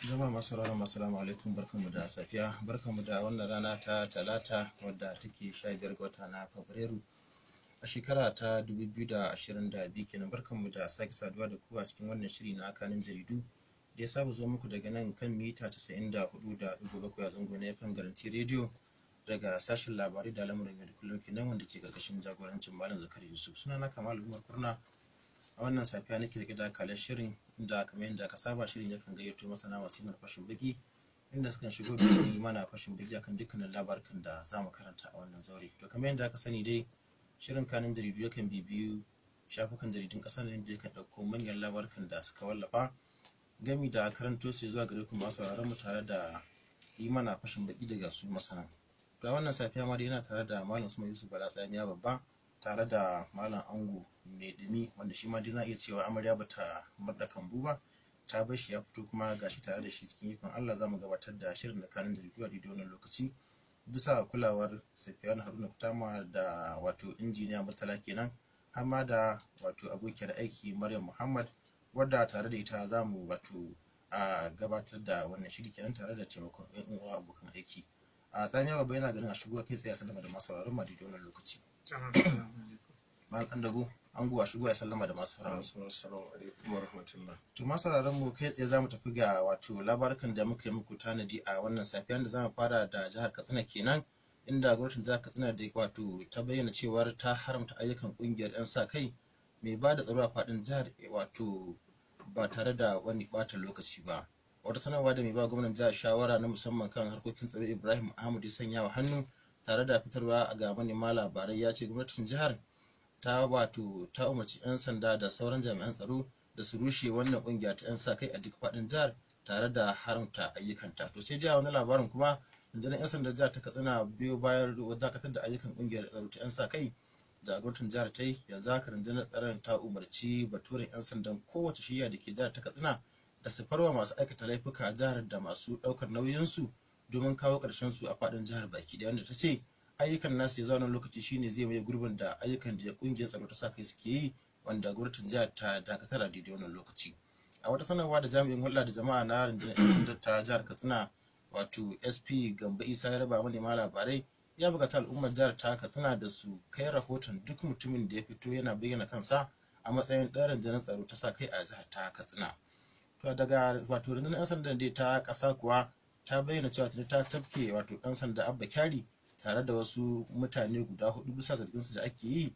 Jama'a masu sauraron, assalamu alaikum, barkanmu da safiya, barkanmu da wannan rana ta Talata wadda take 15 ga wata na Fabrairu a shekara ta 2022 kenan. Barkanmu da sake saduwa da ku a cikin wannan shiri na kanin jaridu da ya saba zo muku daga nan kan mita 94.7 a zango na FM Garanti Radio, daga sashen labarai da lamuran yau da kullum kenan, wanda ke karkashin jagorancin Malam Zakari Yusuf. Sunana Kamal Umar Kurna. A wannan safiya nake rike da kalar shirin, inda kamar yadda aka saba shirin yakan gayyato masana masu yi fashin baki, inda sukan shigo domin yi mana fashin baki akan dukkanin labarukan da za mu karanta a wannan zaure. To, kamar yadda aka sani dai, shirin kanin jaridu yakan bibiyu shafukan jaridun ƙasar nan da yakan ɗauko manyan labarukan da suka wallafa, gami da karanto su zuwa gare ku masu sauraron mu, tare da yi mana fashin baki daga su masana. To, a wannan safiya ma dai yana tare da Malam Usman Yusuf Bala Tsamiya Babba, tare da Malam Ango Mai Dumi, wanda shi ma dai za a iya cewa amarya bata murɗa kambu ba ta bar shi ya fito, kuma gashi tare da shi cikin ikon Allah za mu gabatar da shirin na kanin jaridu a daidai wannan lokaci, bisa kulawar Safiyan Haruna Kutama da wato injiniya Murtala kenan, har ma da wato abokiyar aiki Maryam Muhammad, wadda tare da ita za mu wato a gabatar da wannan shiri kenan, tare da taimakon 'yan uwa abokan aiki. A Tsamiya Babba, yana ganin a shigo kai tsaye sallama da masu sauraron mu a daidai wannan lokaci. Malam Ɗandago, Ango, a shigo ya sallama da masu sauraron. Assalamu alaikum wa rahmatullah. To, masu sauraron mu, kai tsaye zamu tafi ga wato labarukan da muka yi muku tanadi a wannan safiya, da zamu fara da jihar Katsina kenan, inda gwamnatin jihar Katsina da wato ta bayyana cewar ta haramta ayyukan kungiyar 'yan sa kai mai ba da tsaro a faɗin jihar, wato ba tare da wani ɓata lokaci ba. Wata sanarwa da mai ba gwamnan jihar shawara na musamman kan harkokin tsaro, Ibrahim Ahmad, ya sanya wa hannu tare da fitarwa ga manema labarai, ya ce gwamnatin jihar ta wato ta umarci 'yan sanda da sauran jami'an tsaro da su rushe wannan kungiya ta 'yan sa kai a duk faɗin jihar, tare da haramta ayyukanta. To, sai jiya wani labarin kuma, rundunar 'yan sanda jihar ta Katsina, biyo bayan dakatar da ayyukan kungiyar tsaro ta 'yan sa kai da gwamnatin jihar ta yi, yanzu haka rundunar tsaron ta umarci baturen 'yan sandan kowace shiya da ke jihar ta Katsina da su farwa masu aikata laifuka a jihar da masu ɗaukar nauyinsu, domin kawo ƙarshen su a faɗin jihar baki ɗaya, wanda ta ce ayyukan nasu ya zauna lokaci shine zai mai gurbin da ayyukan da kungiyar tsaro ta sa kai suke yi, wanda gwamnatin jihar ta dakatar a daidai wannan lokaci. A wata sanarwa da jami'in hulɗa da jama'a na rundunar 'yan sanda ta jihar Katsina, wato SP Gambo Isa, ya raba manema labarai, ya buƙaci al'ummar jihar ta Katsina da su kai rahoton duk mutumin da ya fito yana bayyana kansa a matsayin ɗan rundunar tsaro ta sa kai a jihar ta Katsina. To, daga wato rundunar 'yan sandan dai ta ƙasa kuwa, ta bayyana cewa tuni ta tafke wato ɗan sanda Abba Kyari tare da wasu mutane guda hudu, bisa zarginsu da ake yi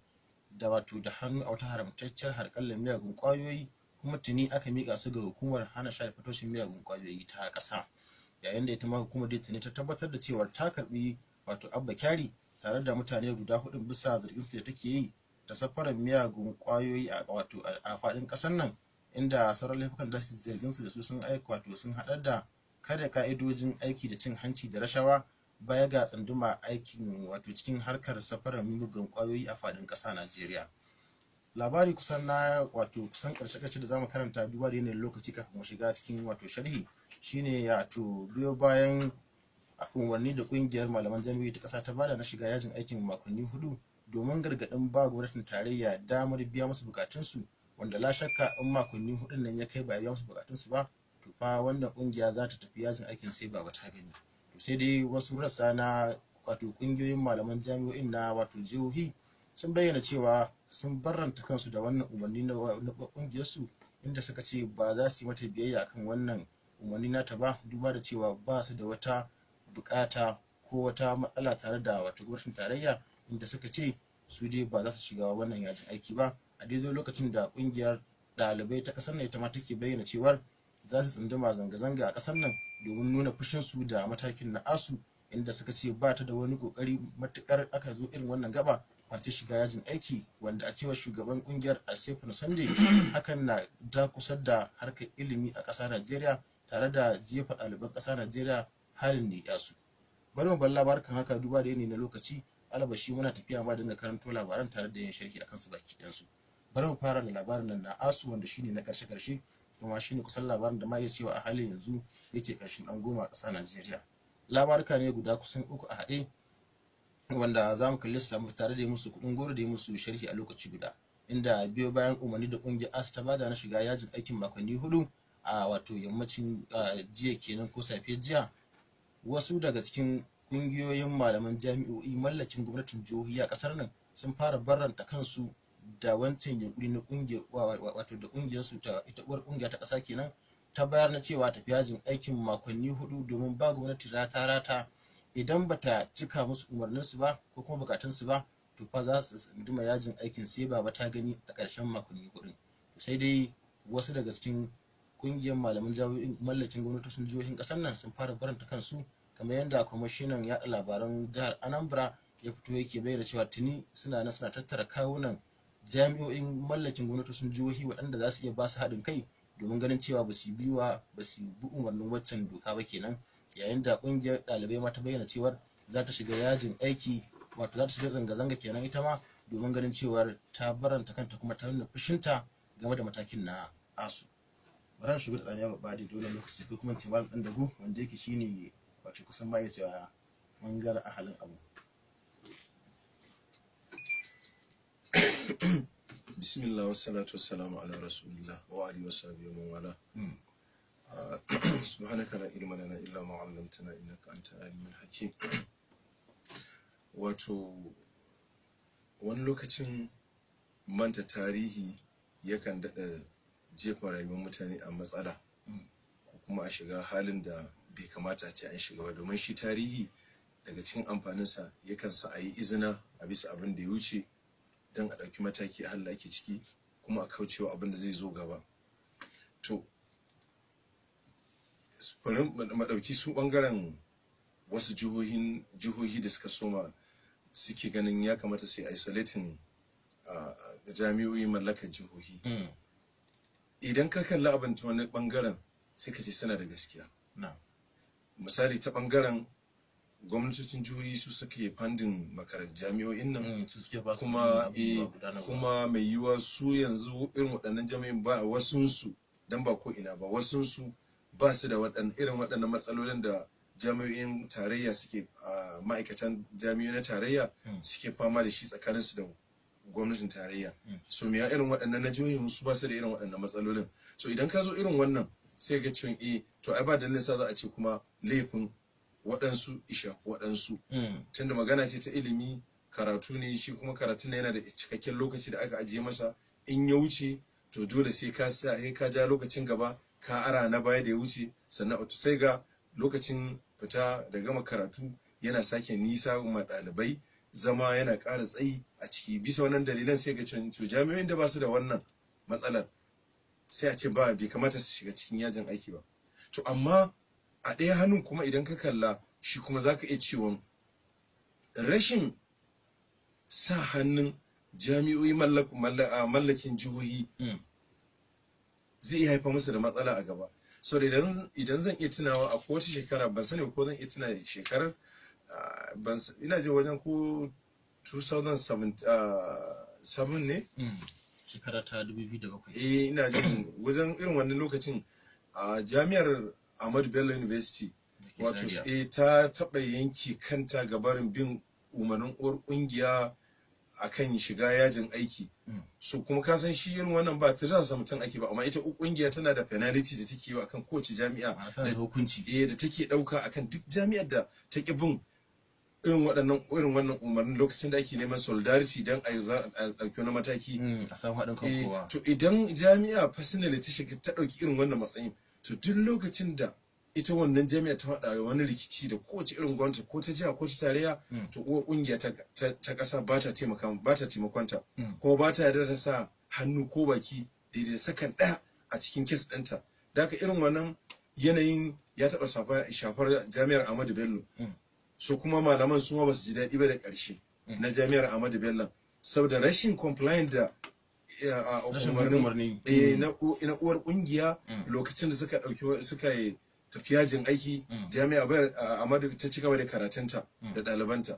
da wato da hannu a wata haramtacciyar harkallar miyagun kwayoyi, kuma tuni aka mika su ga hukumar hana sha da fatoshin miyagun kwayoyi ta ƙasa. Yayin da ita ma hukumar dai tuni ta tabbatar da cewa ta karbi wato Abba Kyari tare da mutane guda hudu, bisa zarginsu da take yi da safarar miyagun kwayoyi a wato a faɗin ƙasar nan, inda sauran laifukan da suke zarginsu da su sun aika wato sun haɗar da kada ka'idojin aiki da cin hanci da rashawa, baya ga tsunduma aikin wato cikin harkar safarar mugan kwayoyi a fadin ƙasa Najeriya. Labari kusan na wato kusan ƙarshe ƙarshe da zamu karanta, duba da yanayin lokaci kafin mu shiga cikin wato sharhi, shine wato biyo bayan umarni da ƙungiyar malaman jami'o'i ta ƙasa ta bada na shiga yajin aikin makonni 4, domin gargaɗin ba gwamnatin tarayya damar biya musu bukatunsu, wanda la shakka in makonni 4n nan ya kai ba a biya musu bukatunsu ba, to fa wannan ƙungiya za ta tafi yajin aikin sai ba ta gani. To, sai dai wasu rassa na wato kungiyoyin malaman jami'o'in na wato jihohi sun bayyana cewa sun barranta kansu da wannan umarni na kungiyarsu, inda suka ce ba za su yi mata biyayya akan wannan umarni nata ba, duba da cewa ba su da wata bukata ko wata matsala tare da wato gwamnatin tarayya, inda suka ce su dai ba za su shiga wannan yajin aiki ba, a daidai lokacin da kungiyar ɗalibai ta ƙasar nan ita ma take bayyana cewar za su tsunduma zanga-zanga a ƙasar nan domin nuna fushinsu da matakin na ASUU, inda suka ce ba ta da wani kokari matukar aka zo irin wannan gaba face shiga yajin aiki, wanda a cewar shugaban kungiyar, Asefun Sunday, hakan na dakusar da harkar ilimi a ƙasar Najeriya, tare da jefa ɗaliban ƙasar Najeriya halin ne yasu. Bari mu bar labarukan haka, duba da yanayi na lokaci, alabashi muna tafiya ma dinga karanto labaran tare da yin sharhi akan su baki ɗayansu. Bari mu fara da labarin nan na ASUU, wanda shine na ƙarshe ƙarshe, kuma shine kusan labarin da ma iya cewa a halin yanzu yake ƙarshen ɗan goma a ƙasa Najeriya. Labaruka ne guda kusan uku a haɗe. Wanda za mu kalli su tare da yi musu kuɗin goro da yi musu sharhi a lokaci guda. Inda biyo bayan umarni da ƙungiyar ASUU ta bada na shiga yajin aikin makonni 4 a wato yammacin jiya kenan ko safiyar jiya, wasu daga cikin ƙungiyoyin malaman jami'o'i mallakin gwamnatin jihohi a ƙasar nan sun fara barranta kansu da wancan yunkuri na ƙungiyar, wato da ƙungiyar su ta ita uwar ƙungiya ta ƙasa kenan ta bayar na cewa tafi yajin aikin makonni 4 domin ba gwamnati rata-rata idan bata cika musu umarninsu ba ko kuma bukatunsu ba, to fa za su tsunduma yajin aikin sai baba ta gani a ƙarshen makonni 4. Sai dai wasu daga cikin ƙungiyar malaman jami'o'in mallakin gwamnatocin jihohin ƙasar nan sun fara baranta kansu, kamar yadda kwamishinan yaɗa labaran jihar Anambra ya fito yake bayyana cewa tuni suna nan suna tattara kawunan jami'o'in mallakin gwamnatocin jihohi waɗanda za su iya ba su haɗin kai domin ganin cewa ba su biwa ba su bi umarnin waccan doka ba kenan. Yayin da ƙungiyar ɗalibai ma ta bayyana cewar za ta shiga yajin aiki, wato za ta shiga zanga-zanga kenan ita ma, domin ganin cewar ta baranta kanta kuma ta nuna fushinta game da matakin na ASUU. Bari mu shiga da tsamiya babba da dole lokaci ko kuma ce malam ɗan dago wanda yake shine wato kusan ma iya cewa bangaren ahalin abu. Bismillah wassalatu wassalamu ala rasulillah wa alihi wa sahbihi wa man wala. Subhanaka la ilma lana illa ma 'allamtana innaka antal alimul hakim. Wato wani lokacin manta tarihi yakan daɗa jefa rayuwar mutane a matsala ko kuma a shiga halin da bai kamata a ce an shiga ba, domin shi tarihi daga cikin amfaninsa yakan sa a yi izina a bisa abin da ya wuce don a ɗauki mataki a halin da ake ciki kuma a kaucewa abin da zai zo gaba. To bari mu ɗauki su ɓangaren wasu jihohi da suka soma suke ganin ya kamata su yi isolating jami'o'i mallakar jihohi. Idan ka kalli abin ta wani ɓangaren sai ka ce suna da gaskiya. Misali ta ɓangaren gwamnatocin jihohi su suke funding makarar jami'o'in nan, kuma kuma mai yiwuwa su yanzu irin waɗannan jami'in ba wasunsu, dan ba ko ina ba, wasunsu ba su da irin waɗannan matsalolin da jami'o'in tarayya suke, ma'aikatan jami'o'i na tarayya suke fama da shi tsakaninsu da gwamnatin tarayya. So me irin waɗannan na jihohin su ba su da irin waɗannan matsalolin. So idan ka zo irin wannan sai ga cewa to ai ba dalilin sa za a ce kuma laifin waɗansu isha waɗansu, tunda magana ce ta ilimi, karatu ne shi, kuma karatun yana da cikakken lokaci da aka ajiye masa. In ya wuce to dole sai ka sai ka ja lokacin gaba ka ara na baya da ya wuce, sannan to sai ga lokacin fita da gama karatu yana sake nisa ma ɗalibai, zama yana ƙara tsayi a ciki. Bisa wannan dalilan sai ga cewa to jami'o'in da ba su da wannan matsalar sai a ce ba bai kamata su shiga cikin yajin aiki ba. To amma a ɗaya hannun kuma idan ka kalla shi kuma za ka iya cewa rashin sa hannun jami'o'i mallakin jihohi zai iya haifar musu da matsala a gaba. So da idan zan iya tunawa a kowace shekara, ban sani ko zan iya tuna shekarar, ina ji wajen ko 2007 ne. Shekara ta 2007. Eh, ina jin wajen irin wannan lokacin a jami'ar Ahmadu Bello University, wato ta taɓa yanke kanta gabarin bin umarnin uwar ƙungiya akan shiga yajin aiki. So kuma ka san shi irin wannan ba ta sa mutum aiki ba, amma ita ƙungiya tana da penalty da take yi akan kowace jami'a da hukunci da take ɗauka akan duk jami'ar da ta ƙi bin irin waɗannan irin wannan umarnin lokacin da ake neman solidarity don a ɗauki wani mataki a samu haɗin kan kowa. To idan jami'a personally ta shiga ta ɗauki irin wannan matsayin, to duk lokacin da ita wannan jami'a ta faɗa wani rikici da kowace irin gwamnati ko ta jiha ko ta tarayya, to uwar ƙungiya ta ƙasa ba ta taimaka ba ta taimakonta, kuma ba ta yarda ta sa hannu ko baki daidai da sakan ɗaya a cikin case ɗinta. Da haka irin wannan yanayin ya taɓa shafar jami'ar Ahmadu Bello. So kuma malaman su ma ba su ji daɗi ba da ƙarshe na jami'ar Ahmadu Bello saboda rashin compliant da umarnin na uwar kungiya lokacin da suka ɗauki suka yi tafi yajin aiki, jami'a bayar Ahmadu ta ci gaba da karatunta da ɗalibanta.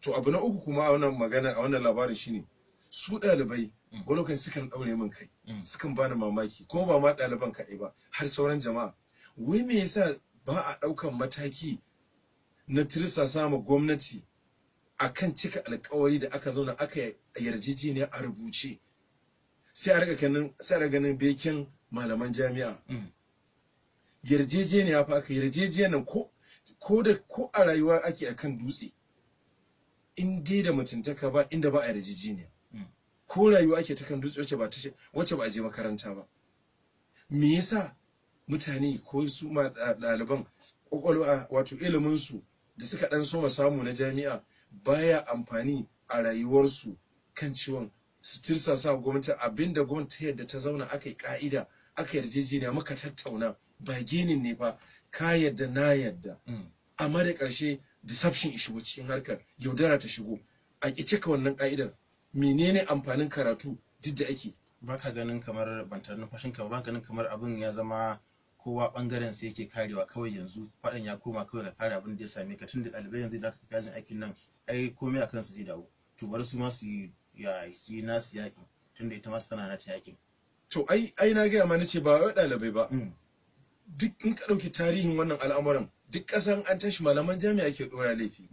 To abu na uku kuma a wannan magana, a wannan labarin, shine su ɗalibai wani lokacin sukan ɗaure min kai, sukan bani mamaki, kuma ba ma ɗaliban kaɗai ba, har sauran jama'a. Wai me yasa ba a ɗaukan mataki na tirsasa ma gwamnati Akan cika alkawari da aka zauna aka yarjejeniya a rubuce, sai a riga ganin beken malaman jami'a. Yarjejeniya fa aka yarjejeniyan ko a rayuwa ake akan dutse, in dai da mutuntaka ba inda ba a yarjejeniya. Ko rayuwa ake ta kan dutse wacce ba a je makaranta ba. Me yasa mutane ko su ma ɗaliban kwakwalwa wato ilimin su da suka dan soma samu na jami'a baya amfani a rayuwarsu kan ciwon su tirsasa gwamnati abinda gwamnati yadda ta zauna aka yi ka'ida aka yarjejeniya muka tattauna ba ginin ne fa ka yadda na yadda. Amma da ƙarshe deception ya shigo cikin harkar, yaudara ta shigo, a ƙi cika wannan ka'idar. Menene amfanin karatu duk da ake? Ba ka ganin kamar bantar numfashinka ba, ganin kamar abin ya zama kowa bangaren sai yake karewa kawai yanzu faɗan ya koma kawai ka kare abin da ya same ka, tunda ɗalibai yanzu da aka tafi yajin aikin nan ai komai a kansu zai dawo, to bari su ma su yi nasu yaƙi tunda ita ma su tana nata yaƙin. To ai na gaya ma nace ba wai ɗalibai ba, duk in ka ɗauki tarihin wannan al'amuran duk ƙasan an tashi malaman jami'a ke ɗora laifi.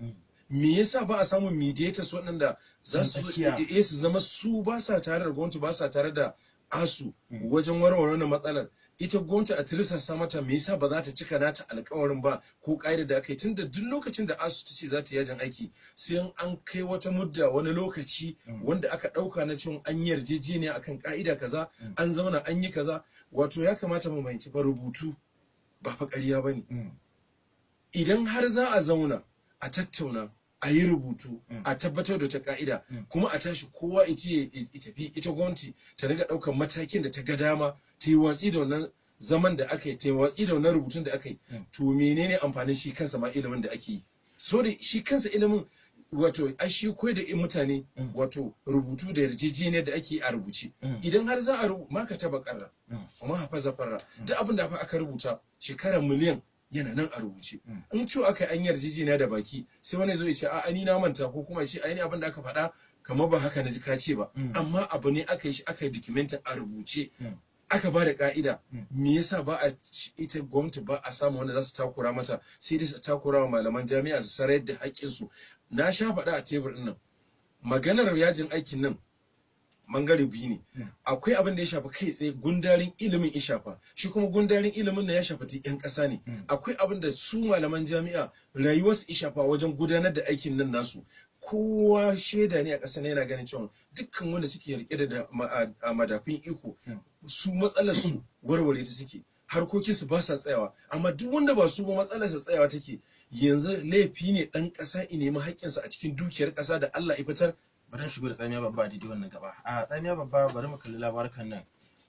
Me yasa ba a samun mediators waɗanda za su su zama su ba sa tare da gwamnati ba sa tare da ASUU wajen warware wannan matsalar? Ita gwamnati a tirsasa mata, me yasa ba za ta cika nata alkawarin ba ko ƙa'idar da aka yi? Tunda duk lokacin da ASUU ta ce za ta yajin aiki sai an kai wata mudda wani lokaci wanda aka ɗauka na cewa an yarjejeniya akan ƙa'ida kaza, an zauna an yi kaza. Wato ya kamata mu fahimci fa rubutu ba fa ƙarya ba ne. Idan har za a zauna a tattauna a yi rubutu a tabbatar da ta ka'ida kuma a tashi kowa ya ce ya tafi, ita gwamnati ta riga ɗaukar matakin da ta ga dama, ta yi watsi da wannan zaman da aka yi, ta yi watsi da wannan rubutun da aka yi, to menene amfanin shi kansa ma ilimin da ake yi? So da shi kansa ilimin wato ai shi koyar da mutane wato rubutu da yarjejeniyar da ake a rubuce. Idan har za a rubuta maka taba karra amma hafaza farra, duk abin da aka rubuta shekara miliyan yana nan a rubuce. In ciwo aka yi an yarjejeniya da baki sai wani zo ya ce a ni na manta, ko kuma shi ai ni abin da aka faɗa kamar ba haka na ji ka ce ba, amma abu ne aka yi shi aka yi documentin a rubuce, aka ba da ka'ida. Me yasa ba a ita gwamnati ba a samu wanda za su takura mata, sai dai su takura wa malaman jami'a su sarayar da haƙƙinsu? Na sha faɗa a tebur ɗin nan, maganar yajin aikin nan bangare biyu ne. Akwai abin da ya shafi kai tsaye gundarin ilimin ya shafa, shi kuma gundarin ilimin na ya shafi duk 'yan ƙasa ne. Akwai abin da su malaman jami'a rayuwarsu ya shafa wajen gudanar da aikin nan nasu. Kowa shaida ne a ƙasa yana ganin cewa dukkan wanda suke rike da madafin iko su matsalar su warware ta suke, harkokin su ba sa tsayawa, amma duk wanda ba su ba matsalar sa tsayawa take. Yanzu laifi ne ɗan ƙasa i nemi haƙƙinsa a cikin dukiyar ƙasa da Allah ya fitar. Bari shigo da tsamiya babba daidai wannan gaba. A tsamiya babba bari mu kalli labarukan nan.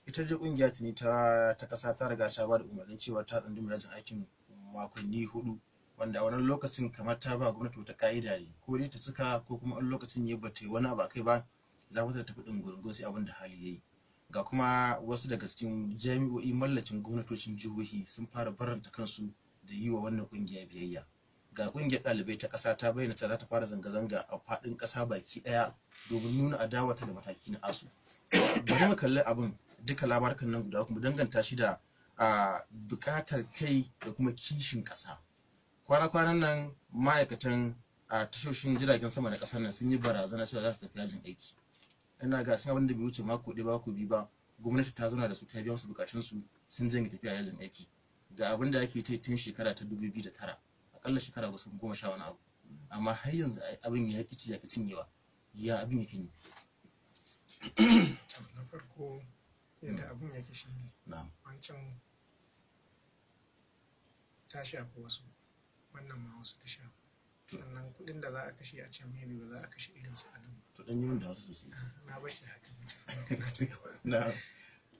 Ita dai kungiya tuni ta kasa ta riga ta ba da umarnin cewa ta tsunduma yajin aikin makonni 4, wanda a wannan lokacin kamar ta ba gwamnati wata ka'ida ne, ko dai ta cika ko kuma in lokacin ya bata yi wani abu akai ba za ta tafi ɗungurungun sai abin da hali yayi. Ga kuma wasu daga cikin jami'o'i mallakin gwamnatocin jihohi sun fara barranta kansu da yi wa wannan kungiya biyayya. Ga kungiyar ɗalibai ta ƙasa ta bayyana cewa za ta fara zanga-zanga a faɗin ƙasa baki ɗaya domin nuna adawarta da mataki na ASUU. Bari mu kalli abin duka labarukan nan guda kuma danganta shi da buƙatar kai da kuma kishin ƙasa. Kwana-kwanan nan ma'aikatan a tashoshin jiragen sama na ƙasar nan sun yi barazana cewa za su tafi yajin aiki. Ina ga sun abin da bai wuce mako ɗaya ba ko biyu ba, gwamnati ta zauna da su ta biya musu buƙatunsu sun janye tafiya yajin aiki. Ga abin da ake ta tun shekara ta 2009. Akalla shekara kusan 10 wani abu, amma har yanzu abin ya ƙi ya ƙi cinyewa. Ya abin yake ne? Na farko yadda abin yake shine wancan ta shafi wasu, wannan ma wasu ta shafi, sannan kuɗin da za a kashe a can maybe ba za a kashe irin su a nan ba. To dan yi min da wasu sosai. Na bashi haka mutum.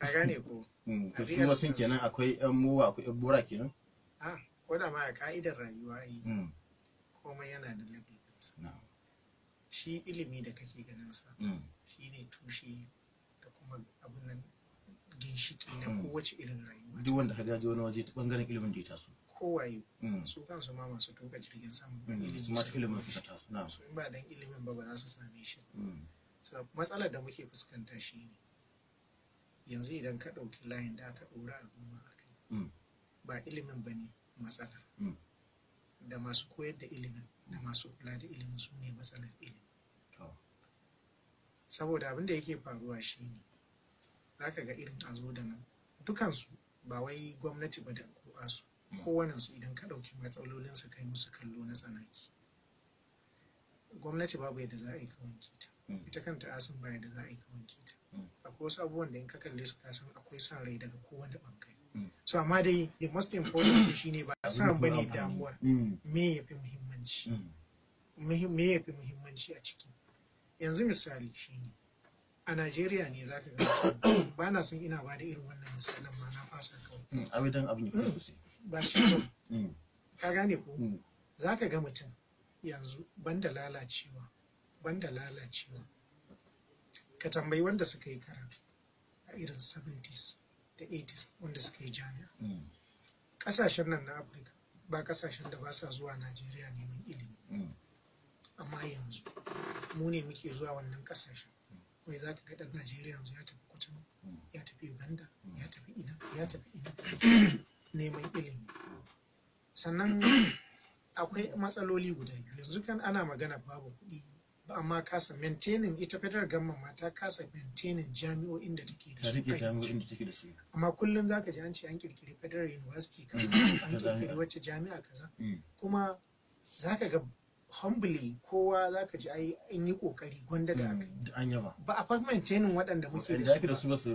A gane ko? To su wasu kenan akwai yan mowa akwai yan bora kenan? A ko da ma a ka'idar rayuwa yi komai yana da level ɗinsa. Shi ilimi da kake ganin sa shi ne tushe da kuma abun nan ginshiki na kowace irin rayuwa. Duk wanda ka gaji wani waje ta bangaren ilimin da ya taso. Kowaye su kansu ma masu tuka jirgin sama ilimin suka taso. Su in ba dan ilimin ba ba za su same shi. Matsalar da muke fuskanta shi ne yanzu idan ka ɗauki layin da aka ɗora al'umma a kai ba ilimin ba ne matsala. Da masu koyar da ilimin da masu kula da ilimin su ne matsalar ilimi. Saboda abin da yake faruwa shine za ka ga irin a zo da nan dukansu, ba wai gwamnati ba da ko ASUU, kowanensu idan ka ɗauki matsalolinsu kai musu kallo na tsanaki, gwamnati babu yadda za a yi ka wanke ta, ita kanta ASUUn ba yadda za a yi ka wanke ta. Akwai wasu abubuwan da in ka kalle su ka san akwai son rai daga kowane bangare. So amma dai the most important shine ba son bane damuwar, me yafi muhimmanci, me yafi muhimmanci a ciki. Yanzu misali shine a Najeriya ne zaka ga mutum, ba na son ina ba da irin wannan misalan ma, na fasa kawai. Abin dan abin ya fito sosai. Ba shi ba, ka gane ko? Zaka ga mutum yanzu banda lalacewa, banda lalacewa, ka tambayi wanda suka yi karatu a irin 70s da 80s, wanda suka yi jami'a. Kasashen nan na Afirka ba kasashen da ba sa zuwa Najeriya neman ilimi, amma yanzu mu ne muke zuwa wannan kasashen. Wai za ka ga ɗan Najeriya yanzu ya tafi Kwatano, ya tafi Uganda, ya tafi ina, ya tafi ina neman ilimi. Sannan akwai matsaloli guda biyu. Yanzu kan ana magana babu kuɗi ba, amma kasa maintaining, ita federal government ma ta kasa maintaining jami'o'in da take da Ta su rike a yanzu. Jami'o'in da take da su. Amma kullum zaka ji an ce an kirkiri federal university kaza, an kirkiri wacce jami'a kaza. Kuma zaka ga humbly kowa zaka ji ai an yi kokari, gwanda da aka yi. Da an yaba. Ba a fa maintaining waɗanda muke da Da ake da su su ba su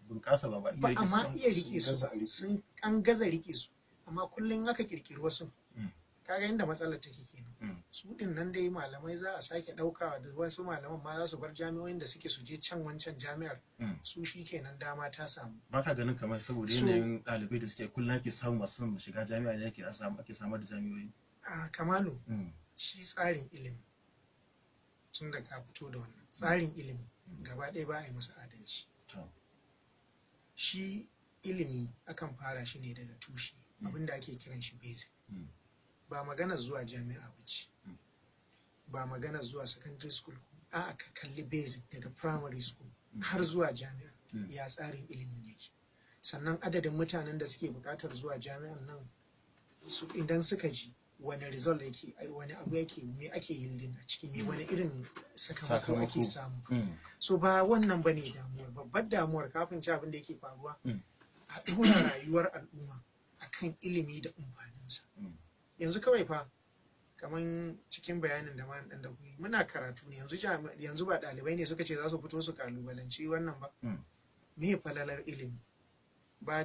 bunƙasa ba, ba ba iya rike amma su. iya rike su gaza ba. a rike. Sun an gaza rike su, amma kullum aka kirkiri wasu. Kaga inda matsalar take kenan. Su din nan dai malamai za a sake ɗauka da wasu malaman ma za su bar jami'o'in da suke su je can wancan jami'ar. Su shi kenan dama ta samu. Ba ka ganin kamar saboda yanayin ɗalibai da suke kullum ake samu masu son shiga jami'a ne ake samu ake samar da jami'o'i? A Kamalu, shi tsarin ilimi, tun da ka fito da wannan tsarin ilimi, gaba ɗaya ba a yi masa adalci. Shi ilimi akan fara shi ne daga tushe, abinda ake kiran shi basic. Ba magana zuwa jami'a ba ce, ba magana zuwa secondary school, a'a, ka kalli basic daga primary school har zuwa jami'a, ya tsarin ilimin yake. Sannan adadin mutanen da suke buƙatar zuwa jami'an nan su idan suka ji wani result yake, wani abu yake, me ake yielding a ciki, me wani irin sakamako ake samu. So ba wannan bane damuwar. Babbar damuwar, kafin ci abin da yake faruwa, a ɗora rayuwar al'umma akan ilimi da amfaninsa. Yanzu kawai fa kaman cikin bayanin da man dan da kuyi, muna karatu ne yanzu, yanzu ba ɗalibai ne suka ce za su fito su kalubalanci wannan ba. Me falalar ilimi? Ba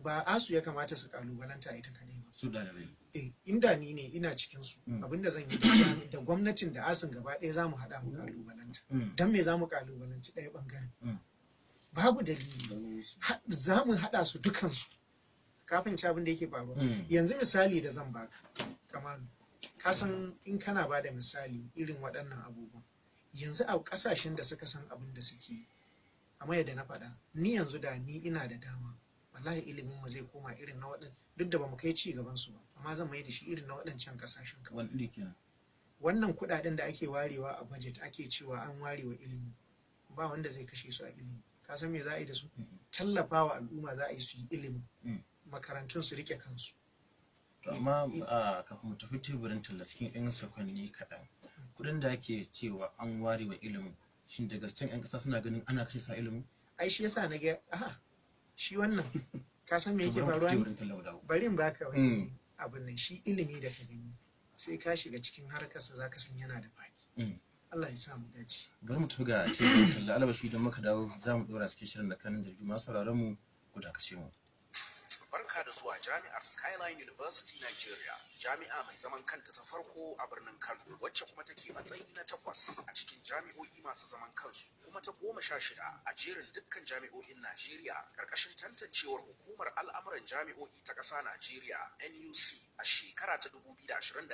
ba ASUU ya kamata su kalubalanta ita kadai ba. Su ɗalibai. Eh, inda ni ne ina cikin su, abinda zan yi, da gwamnatin da ASUUn gaba ɗaya za mu haɗa mu kalubalanta. Don me za mu kalubalanci ɗaya ɓangaren? Babu dalili. Za mu haɗa su dukansu. Kafin ci abin da yake faruwa yanzu, misali da zan baka, kamar ka san in kana ba da misali irin waɗannan abubuwan, yanzu a ƙasashen da suka san abin da suke yi, amma yadda na faɗa, ni yanzu da ni ina da dama, wallahi ilimin mu zai koma irin na waɗan, duk da bamu kai ci gaban su ba, amma zan mai da shi irin na waɗancan ƙasashen kawai. Wani iri kenan? Wannan kuɗaɗen da ake warewa a budget, ake cewa an warewa ilimi, ba wanda zai kashe su a ilimi. Ka san me za a yi da su? Tallafawa al'umma za a yi su yi ilimi, makarantun su rike kansu. To amma kafin mu tafi teburin talla cikin 'yan sakwanni kaɗan, kuɗin da ake cewa an ware wa ilimin, shin da gaske 'yan ƙasa suna ganin ana kashe sa ilimin? Ai shi yasa na ga aha shi wannan, ka san me To yake bari mu tafi faruwa ne? teburin talla mu dawo. Bari in baka wani abin nan. Shi ilimi da ka gani, sai ka shiga cikin harkarsa za ka san yana da faɗi. Allah ya sa mu dace. Bari mu tafi ga teburin talla, alabashi idan muka dawo za mu ɗora cikin shirin da kanin jirgi. Masu sauraron mu, ku dakace mu. Barka da zuwa Jami'ar Skyline University Nigeria, jami'a mai zaman kanta ta farko a birnin Kano, wacce kuma take matsayi na 8 a cikin jami'o'i masu zaman kansu, kuma ta 16 a jerin dukkan jami'o'in Najeriya karkashin tantancewar hukumar al'amuran jami'o'i ta ƙasa Najeriya NUC a shekara ta 2021.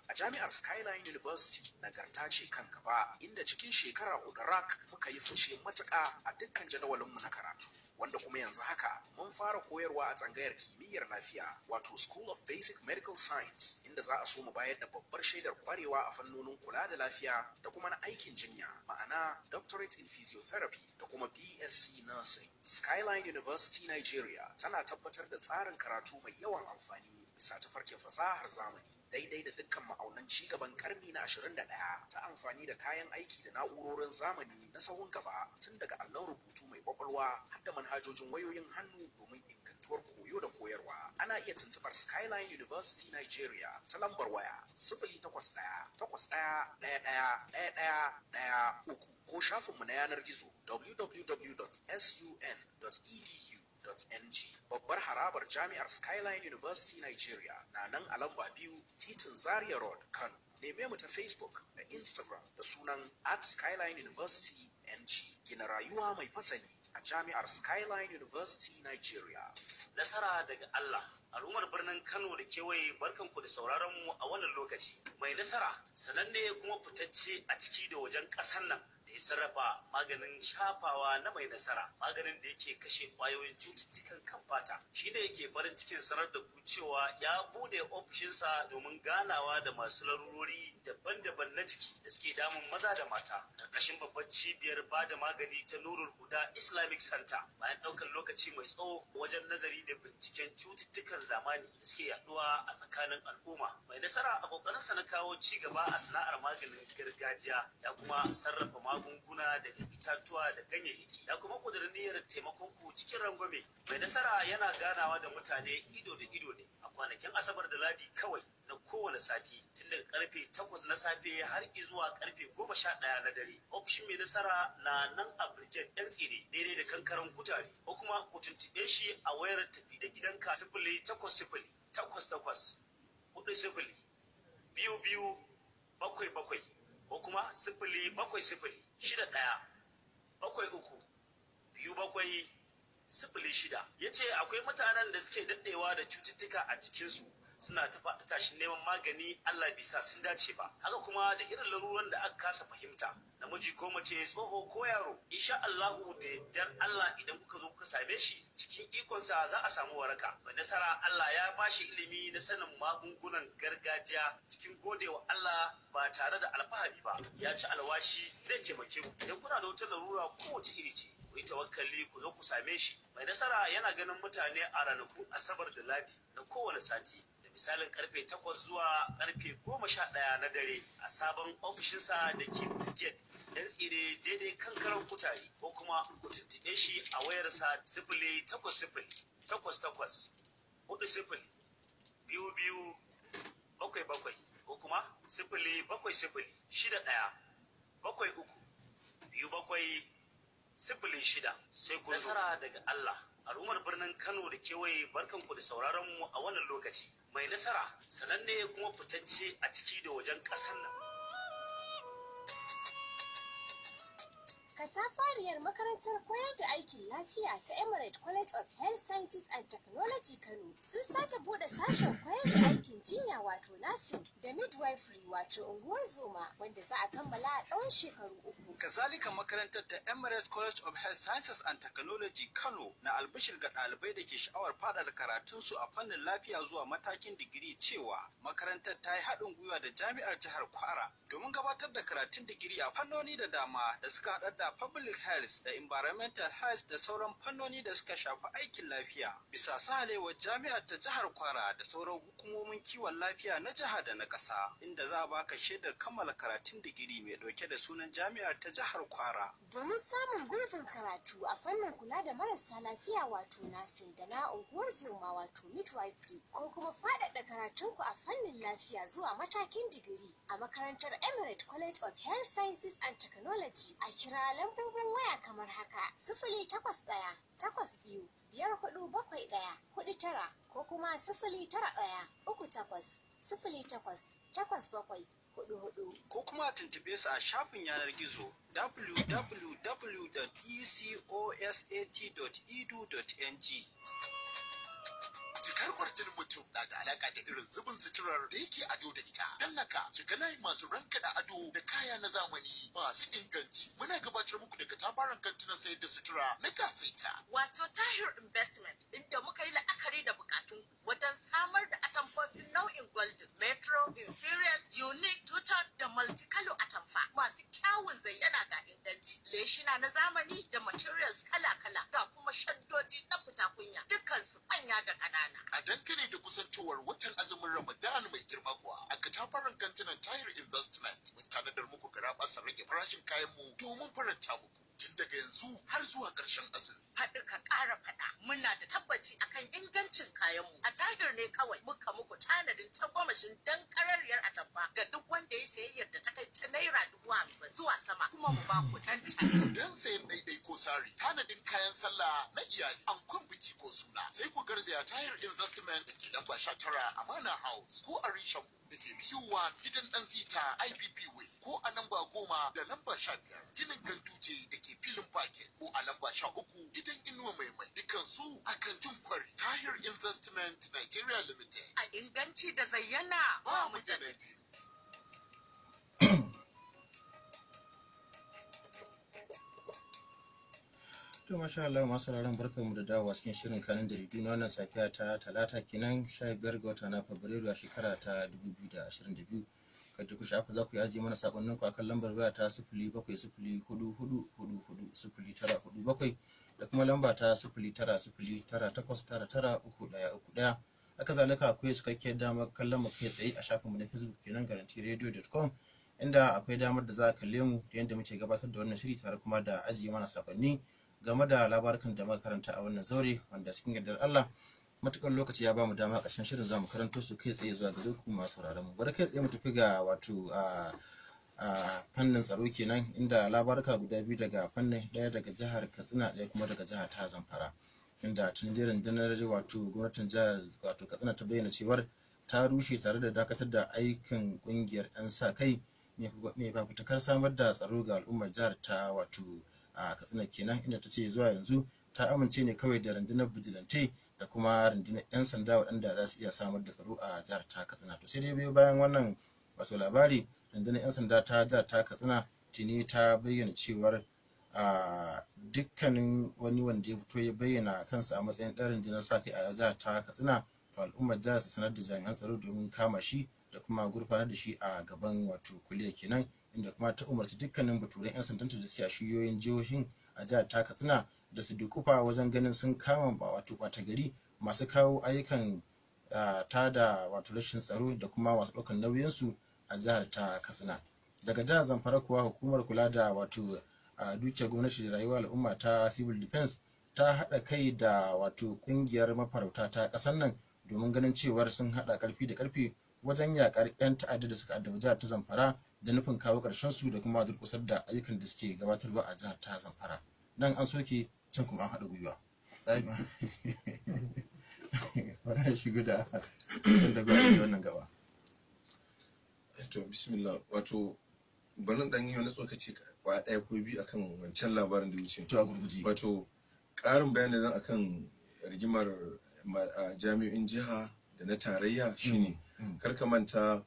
A Jami'ar Skyline University, nagarta ce kan gaba, inda cikin shekara 4 rak muka yi fice matuƙa a dukkan jadawalinmu na karatu, wanda kuma yanzu haka mun fara koyarwa a tsangayar kimiyyar lafiya, wato School of Basic Medical Science, inda za a so mu bayar da babbar shaidar kwarewa a fannonin kula da lafiya da kuma na aikin jinya, ma'ana Doctorate in Physiotherapy da kuma BSc Nursing. Skyline University Nigeria tana tabbatar da tsarin karatu mai yawan amfani bisa tafarkin fasahar zamani. daidai da dukkan ma'aunan ci gaban karni na 21 ta amfani da kayan aiki da na'urorin zamani na sahun gaba tun daga allon rubutu mai kwakwalwa har da manhajojin wayoyin hannu domin ingantuwar koyo da koyarwa. Ana iya tuntubar Skyline University Nigeria ta lambar waya 081 81 11 11 13 ko shafinmu na yanar gizo www.sun.edu.ng. Babbar harabar jami'ar Skyline University Nigeria na nan a lamba 2 titin Zaria Road, Kano. Neme mu ta Facebook da Instagram da sunan @Skyline University NG. Gina rayuwa mai fasali a jami'ar Skyline University Nigeria. Nasara daga Allah. Al'ummar birnin Kano da kewaye, barkanku da sauraron mu a wannan lokaci. Mai nasara sananne kuma fitacce a ciki da wajen ƙasar nan da ya sarrafa maganin shafawa na Mai Nasara, maganin da yake kashe ƙwayoyin cututtukan kan fata. Shi ne yake farin cikin sanar da ku cewa ya bude ofishinsa domin ganawa da masu larurori daban-daban na jiki da suke damun maza da mata, ƙarƙashin babbar cibiyar ba da magani ta Nurul Huda Islamic Center. Bayan ɗaukar lokaci mai tsawo wajen nazari da binciken cututtukan zamani da suke yaduwa a tsakanin al'umma, Mai Nasara a ƙoƙarinsa na kawo ci gaba a sana'ar maganin gargajiya ya kuma sarrafa magunguna daga itatuwa da ganyayyaki, ya kuma ƙudurin niyyar taimakon ku cikin rangwame. Mai Nasara yana ganawa da mutane ido da ido ne a kwanakin Asabar da Ladi kawai na kowane sati, tun daga karfe 8 na safe har zuwa karfe 11 na dare. Ofishin Mai Nasara na nan a Brigade Yan Tsire, daidai da kankaran kutare, ko kuma ku tuntuɓe shi a wayar tafi da gidanka 08088402277 ko kuma 07061732706. Ya ce akwai mutanen da suke daɗewa da cututtuka a jikinsu, suna ta faɗi tashin neman magani, Allah bai sa sun dace ba. Haka kuma da irin laruran da aka kasa fahimta, namiji ko mace, tsoho ko yaro, insha Allahu da yardar Allah idan kuka zo kuka same shi, cikin ikonsa za a samu waraka. Mai Nasara Allah ya bashi ilimi na sanin magungunan gargajiya. Cikin godewa Allah ba tare da alfahari ba, ya ci alwashi zai taimake ku idan kuna da wata larura kowace iri ce. Ku yi tawakkali ku zo ku same shi. Mai Nasara yana ganin mutane a ranakun Asabar da Ladi na kowane sati, da misalin karfe 8 zuwa karfe 11 na dare, a sabon ofishinsa da ke Brigade Dan Tsire, daidai kankaran kutare, ko kuma ku tuntuɓe shi a wayarsa 08088402277 ko kuma 07061732706. Sai ku nasara daga Allah. Al'ummar birnin Kano da kewaye, barkanku da sauraron mu a wannan lokaci. Mai Nasara sananne kuma fitacce a ciki da wajen ƙasar nan. Katafariyar makarantar koyar da aikin lafiya ta Emirate College of Health Sciences and Technology Kano sun sake bude sashen koyar da aikin jinya, wato nursing da midwifery, wato unguwar zoma, wanda za a kammala a tsawon shekaru 3. Kazalika makarantar ta Emirates College of Health Sciences and Technology Kano na albishir ga ɗalibai da ke sha'awar faɗaɗa karatunsu a fannin lafiya zuwa matakin digiri cewa makarantar ta yi haɗin gwiwa da jami'ar jihar Kwara domin gabatar da karatun digiri a fannoni da dama da suka haɗar da public health da environmental health da sauran fannoni da suka shafi aikin lafiya, bisa sahalewar jami'ar ta jihar Kwara da sauran hukumomin kiwon lafiya na jiha da na ƙasa, inda za a baka shaidar kammala karatun digiri mai ɗauke da sunan jami'ar ta jihar Kwara. Domin samun gurbin karatu a fannin kula da marasa lafiya, wato nursing, da na unguwar zoma, wato midwifery, ko kuma faɗaɗa karatunku a fannin lafiya zuwa matakin digiri a makarantar Emirate College of Health Sciences and Technology, a kira lambobin waya kamar haka: 08182547149 ko kuma 09138088744. Ko kuma a tuntuɓe su a shafin yanar gizo www.ecosat.edu.ng. Cikar kwarjinin mutum na da alaka da irin zubin suturar da yake ado da ita. Don haka, shiga layin masu rankaɗa ado da kaya na zamani masu inganci. Muna gabatar muku da katafaren kantinan sayar da sutura na Kasaita. Wato Tahir Investment, inda muka yi la'akari da bukatun wajen samar da atamfofin nau'in golden, metro, imperial, unique, tutor da multicolor atamfa masu kyawun zayyana ga inganci. Leshina na zamani da materials kala-kala ga kuma shaddoji na fita kunya. Dukkansu manya da ƙanana. A dangane da kusantowar watan azumin Ramadan mai girma kuwa, a katafaren kantinan Tahir Investment mun tanadar muku garabasar rage farashin kayan mu domin faranta muku tun daga yanzu har zuwa ƙarshen azumi. Faɗi ka ƙara faɗa, muna da tabbaci akan ingancin kayanmu. A Tahir ne kawai muka muku tanadin tagomashin dan ƙararriyar atamfa ga duk wanda ya sayayyar da ta kai ta ₦50,000 zuwa sama, kuma mu ba ku nan take. Don sayan ɗaiɗai ko sari, tanadin kayan sallah na iyali, ankon biki ko suna, sai ku garzaya Tahir Investment da ke lamba 19 Amana House ko a reshen mu da ke biyuwa gidan ɗan zita IBB Way ko a lamba 10 da lamba 15 ginin Ganduje da ke filin parking ko a lamba 13 gidan Inuwa Mai Mai, dukansu a kantin Kwari. Tahir Investment Nigeria Limited. A inganci da zayyana ba mu da na biyu. To masha Allah, masu sauraron, barkanmu da dawowa cikin shirin kanin jaridu na wannan safiya ta Talata kenan, 15 ga wata na Fabrairu a shekara ta 2022. Kada ku shafa, za ku yi ajiye mana sakonnin ku akan lambar waya ta 0704444047 da kuma lamba ta 09098993131. Haka zalika akwai cikakkiyar damar kallon mu kai tsaye a shafinmu na Facebook kenan, garantiradio.com, inda akwai damar da za a kalle mu da yadda muke gabatar da wannan shiri, tare kuma da ajiye mana sakonni game da labarukan da muka karanta a wannan zaure, wanda cikin yardar Allah matukar lokaci ya bamu dama, ƙarshen shirin zamu karanto su kai tsaye zuwa gare ku masu sauraron mu. Bari kai tsaye mu tafi ga wato a fannin tsaro kenan, inda labaruka guda biyu daga fannin, ɗaya daga jihar Katsina, ɗaya kuma daga jihar ta Zamfara, inda tun jiran rundunar wato gwamnatin jihar wato Katsina ta bayyana cewar ta rushe tare da dakatar da aikin kungiyar 'yan sa kai mai fafutukar samar da tsaro ga al'ummar jihar ta wato a Katsina kenan, inda ta ce zuwa yanzu ta amince ne kawai da rundunar vigilante da kuma rundunar 'yan sanda waɗanda za su iya samar da tsaro a jihar ta Katsina. To sai dai biyo bayan wannan wato labari, rundunar 'yan sanda ta jihar ta Katsina tuni ta bayyana cewar a dukkanin wani wanda ya fito ya bayyana kansa a matsayin ɗan rundunar sa kai a jihar ta Katsina, to al'ummar jihar su sanar da jami'an tsaro domin kama shi da kuma gurfanar da shi a gaban wato kuliya kenan, inda kuma ta umarci dukkanin baturen 'yan sandanta da suke a shiyoyin jihohin a jihar ta Katsina da su dukufa wajen ganin sun kama wato ɓata gari masu kawo ayyukan ta da wato rashin tsaro da kuma masu ɗaukar nauyinsu a jihar ta Katsina. Daga jihar Zamfara kuwa, hukumar kula da wato dukiyar gwamnati da rayuwar al'umma ta Civil Defense ta haɗa kai da wato ƙungiyar mafarauta ta ƙasar nan domin ganin cewar sun haɗa ƙarfi da ƙarfi wajen yaƙar 'yan ta'adda da suka addabi jihar ta Zamfara da nufin kawo ƙarshen su da kuma durƙusar da ayyukan da suke gabatarwa a jihar ta Zamfara. Nan an soke, can kuma an haɗa gwiwa. Bara shigo da da gwamnati wannan gaba. To bismillah, wato bari dan yi wani tsokaci kwa ɗaya ko biyu akan wancan labarin da wuce. To a gurguje. Wato ƙarin bayani zan akan rigimar jami'in jiha da na tarayya shine, kar ka manta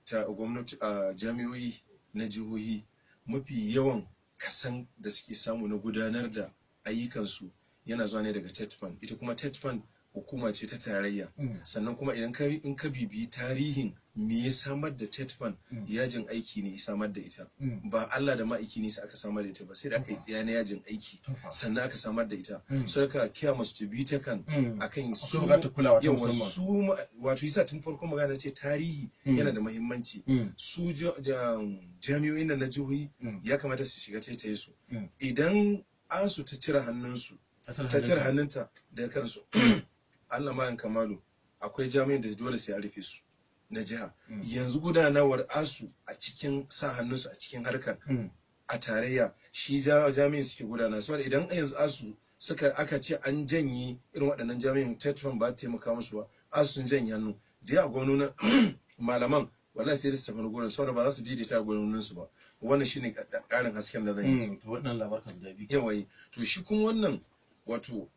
ta gwamnati a jami'o'i na jihohi mafi yawan kasan da suke samu na gudanar da ayyukansu yana zuwa ne daga TETFund. Ita kuma TETFund hukuma ce ta tarayya. Sannan kuma idan ka in ka bibiyi tarihin me ya samar da TETFund, yajin aiki ne ya samar da ita. Ba Allah da ma'aiki ne sai aka samar da ita ba, sai da aka yi tsiya na yajin aiki sannan aka samar da ita. So ka kiya masu bi ta kan akan su yawa su wato yasa tun farko magana ce tarihi yana da muhimmanci. Su jami'o'in nan na jihohi ya kamata su shiga taitaye su. Idan ASU ta cire hannunsu, ta cire hannunta daga kansu, Allah mayan kamalu, akwai jami'in da dole sai a rufe su na jiha. Yanzu gudanarwar ASU a cikin sa hannunsu a cikin harkar a tarayya shi jami'in suke gudana. Saboda idan yanzu ASU suka aka ce an janye irin waɗannan jami'in, TETFund ba ta taimaka musu ba, ASU sun janye hannu da yawa, gwamnonin malaman wallahi sai su tafi gurin, saboda ba za su daidaita gwamnonin su ba. Wannan shine ƙarin hasken da zan yi. To wannan labarin da biyu. Yawa, to shi kuma wannan wato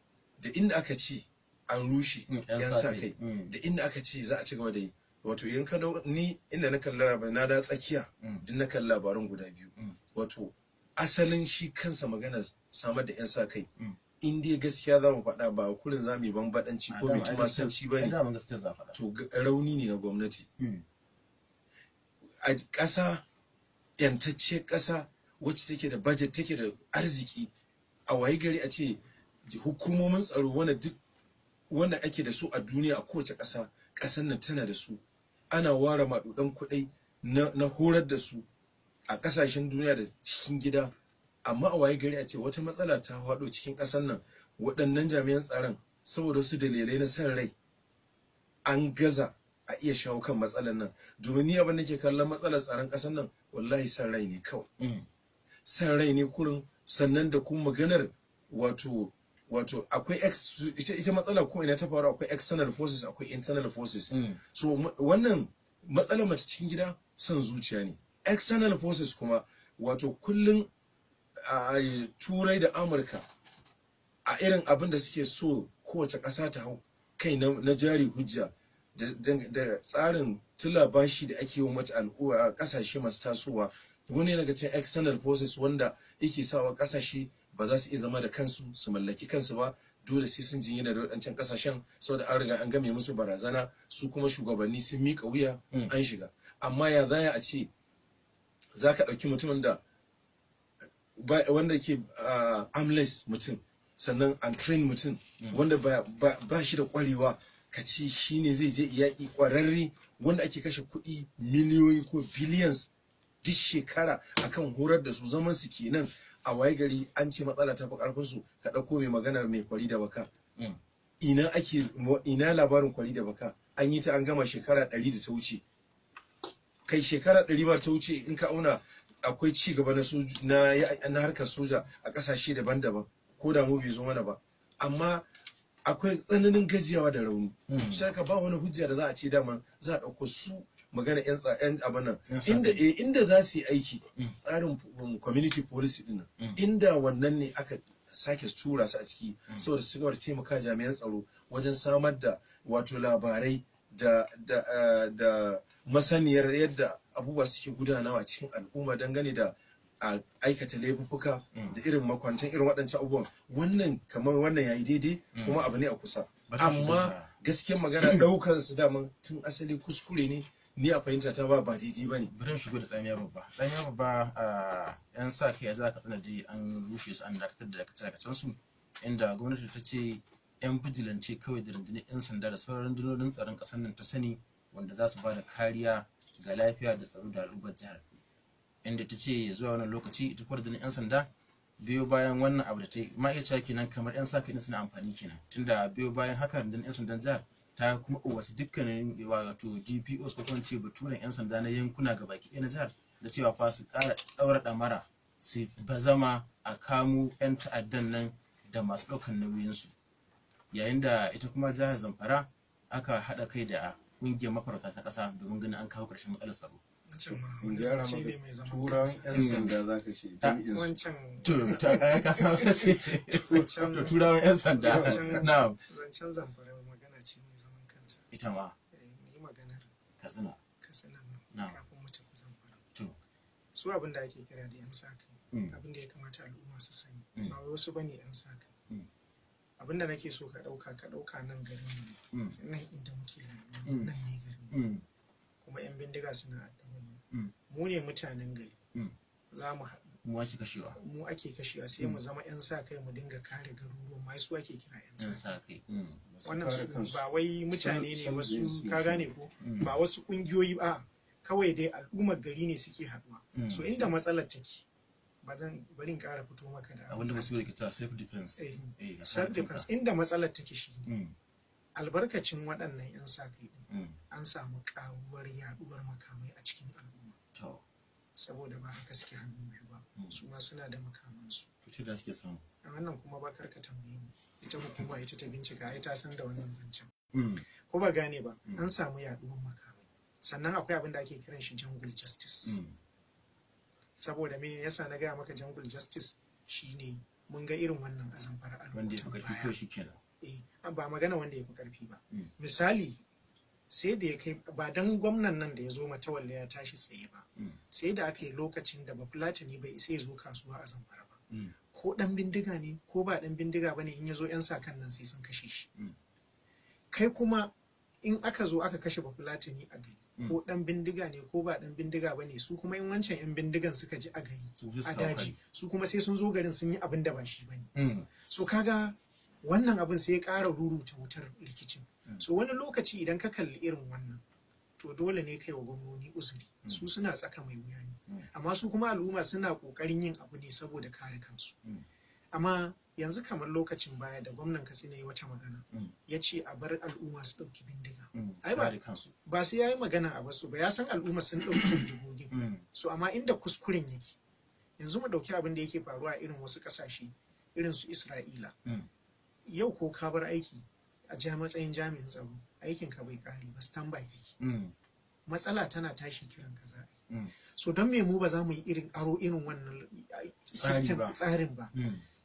da inda aka ce an rushe yan sa kai da inda aka ce za a ci gaba da yi, wato in ka ni inda na kalli labarin na da tsakiya din na kalli labaran guda biyu, wato asalin shi kansa magana samar da yan sa kai, in dai gaskiya za mu faɗa, ba kurin za mu yi bambaɗanci ko mai tumasanci ba ne, to rauni ne na gwamnati a ƙasa, yantacciyar ƙasa wacce take da budget, take da arziki, a wayi gari a ce hukumomin tsaro wanda duk wanda ake da su a duniya a kowace ƙasa, ƙasar nan tana da su. Ana ware maɗuɗan kuɗai na horar da su a ƙasashen duniya da cikin gida. Amma a waye gari a ce wata matsala ta faɗo cikin ƙasar nan, waɗannan jami'an tsaron saboda wasu dalilai na san rai an gaza a iya shawo kan matsalar nan. Domin ni abin da ke kallon matsalar tsaron ƙasar nan, wallahi san rai ne kawai. San rai ne kurin. Sannan da kuma maganar wato akwai ita matsala ko ina ta faru, akwai external forces, akwai internal forces. So wannan matsalar mata cikin gida son zuciya ne. External forces kuma wato kullum a Turai da Amurka a irin abin da suke so kowace ƙasa ta hau kai na jari hujja da tsarin tula bashi da ake yi mata al'umma ƙasashe masu tasowa. Wani daga cikin external forces wanda yake sawa ƙasashe ba za su iya zama da kansu su mallaki kansu ba, dole sai sun jingina da waɗancan ƙasashen, saboda an riga an game musu barazana, su kuma shugabanni sun miƙa wuya an shiga. Amma ya za a ce za ka ɗauki mutumin da wanda ke armless mutum, sannan untrained mutum wanda ba shi da ƙwarewa, ka ce shi ne zai je yaƙi, ƙwararre wanda ake kashe kuɗi miliyoyi ko billions duk shekara akan horar da su, zaman su kenan, a waye gari an ce matsala ta fi karfin su, ka ɗauko mai magana mai kwari da baka. Ina ake, ina labarin kwari da baka? An yi ta an gama shekara 100 da ta wuce. Kai, shekara 100 ba ta wuce, in ka auna akwai ci gaba na harkar soja a ƙasashe daban-daban, ko da mu bai zo mana ba, amma akwai tsananin gajiyawa da rauni. Sai ka ba wani hujja da za a ce dama za a ɗauko su magana yan abin nan inda za su yi aiki, tsarin community policy din nan, inda wannan ne aka sake tura su a ciki saboda su gaba da taimaka jami'an tsaro wajen samar da wato labarai da masaniyar yadda abubuwa suke gudanawa cikin al'umma dangane da aikata laifuka da irin makwantan irin waɗancan abubuwan. Wannan kamar wannan yayi daidai kuma abu ne a kusa. Amma gaskiyar magana, ɗaukan su daman tun asali kuskure ne, ni a fahimta ta ba daidai ba ne. Birin shigo da Tsamiya Babba. Tsamiya Babba, a yan sa kai za ka tsanadi an rushe su, an dakatar da dakace su, inda gwamnati ta ce yan vigilante kawai da rundunar yan sanda da sauran rundunonin tsaron ƙasar nan ta sani wanda za su ba da kariya ga lafiya da tsaro da al'ummar jihar. Inda ta ce zuwa wannan lokaci ita kuwa rundunar yan sanda, biyo bayan wannan abu da ta yi, ma iya cewa kenan kamar yan sa kai suna amfani kenan, tunda biyo bayan haka rundunar yan sandan jihar ta kuma umarci dukkanin wato DPOs ko kuma ce baturen 'yan sanda na yankuna gabaki ɗaya na jihar da cewa fa su ƙara ɗaura ɗamara, su bazama a kamo 'yan ta'addan nan da masu ɗaukar nauyinsu. Yayin da ita kuma jihar Zamfara aka haɗa kai da ƙungiyar mafarauta ta ƙasa domin ganin an kawo ƙarshen matsalar tsaro. Gyara maka, Turan 'yan sanda za ka ce, jami'in. Wancan To, ta kaya ka san wasu ce to Turawan 'yan sanda na zancen Zamfara magana ce mai zaman kanta. Ita ma Mu yi maganar Katsina. Katsina Na. nan kafin mu tafi Zamfara. To. Su abin da ake kira da 'yan sa kai, abin da ya kamata al'umma su sani, ba wai wasu bane 'yan sa kai. Abin da nake so ka ɗauka, ka ɗauka nan garin mu ne, nan inda muke rayuwa, nan ne garin mu. Kuma 'yan bindiga suna addaban mu. Mu ne mutanen gari. Za mu haɗu. Mu ake kashewa. Mu ake kashewa, sai mu zama 'yan sa kai mu dinga kare garuruwan ma, su ake kira 'yan 'yan sa sa kai. Wannan kare su kansu. ba wai mutane ne wasu, ka gane ko, Mm. ba wasu kungiyoyi ba, kawai dai al'ummar gari ne suke haduwa. So inda matsalar take, ba zan bari in ƙara fito maka da Abinda wasu ke cewa self defense. Eh, self defense. Inda matsalar take shi ne albarkacin waɗannan 'yan sa kai din an samu ƙaruwar yaduwar makamai a cikin al'umma, To, saboda ba haka suke hannu biyu ba, su ma suna da makamansu. To ce da suke samu. A wannan kuma ba karka tambaye ni, ita hukuma ita ta bincika, ai ta san da wannan zancen. Ko ba gane ba, an samu yaduwar makamai. Sannan akwai abin da ake kiran shi jungle justice. Saboda me yasa na gaya maka jungle justice? Shine mun ga irin wannan a Zamfara a Wanda ya fi lokutan ƙarfi baya. kawai shi kenan. Eh, ba magana wanda ya fi karfi ba. Misali, sai da ya kai ba dan gwamnan nan da ya zo Matawalle ya tashi tsaye ba, sai da aka yi lokacin da Bafulatani bai isa ya zo kasuwa a Zamfara ba. Ko dan bindiga ne ko ba dan bindiga bane, in ya zo 'yan sa kan nan sai sun kashe shi. Kai kuma in aka zo aka kashe Bafulatani a gari, ko dan bindiga ne ko ba dan bindiga bane, su kuma in wancan 'yan bindigan suka ji a gari Su je su a kawo daji, hari. su kuma sai sun zo garin sun yi abin da ba shi bane. So kaga Wannan abin sai ya ƙara ruruta wutar rikicin. So wani lokaci idan ka kalli irin wannan, to dole ne kai wa gwamnoni uzuri, su suna tsaka mai wuya ne, amma su kuma al'umma suna ƙoƙarin yin abu ne saboda kare kansu. Amma yanzu kamar lokacin baya da gwamnan Katsina ya wata magana, ya ce a bar al'umma su ɗauki bindiga. Ai ba sai ya yi magana a basu ba, ya san al'umma sun ɗauki bindigogin. So amma inda kuskuren yake, yanzu mu ɗauki abin da yake faruwa a irin wasu ƙasashe irin su Isra'ila. Yau ko ka bar aiki a matsayin jami'in tsaro, aikin ka bai kare ba, standby kake. Matsala tana tashi kiran ka za a yi. So don me mu ba za mu yi irin aro irin wannan system tsarin ba?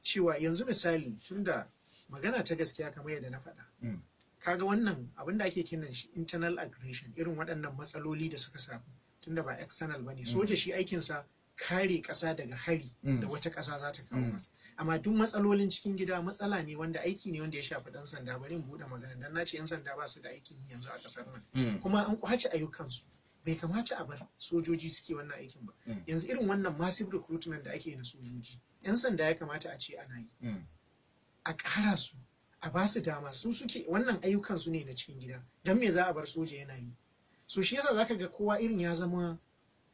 Cewa yanzu misali, tunda magana ta gaskiya kamar yadda na faɗa, kaga wannan abin da ake kiran shi internal aggression, irin waɗannan matsaloli da suka samu, tunda ba external bane. Soja shi aikinsa kare ƙasa daga hari da wata ƙasa za ta kawo masa, amma duk matsalolin cikin gida matsala ne wanda aiki ne wanda ya shafi ɗan sanda. Bari in buɗe magana, dan na ce 'yan sanda ba su da aikin yi yanzu a ƙasar nan, kuma an kwace ayyukansu. Bai kamata a bar sojoji suke wannan aikin ba. Yanzu irin wannan massive recruitment da ake na sojoji, 'yan sanda ya kamata a ce ana yi, a ƙara su, a ba su dama, su suke wannan ayyukan su ne na cikin gida. Don me za a bar soja yana yi? So shi yasa zaka ga kowa irin ya zama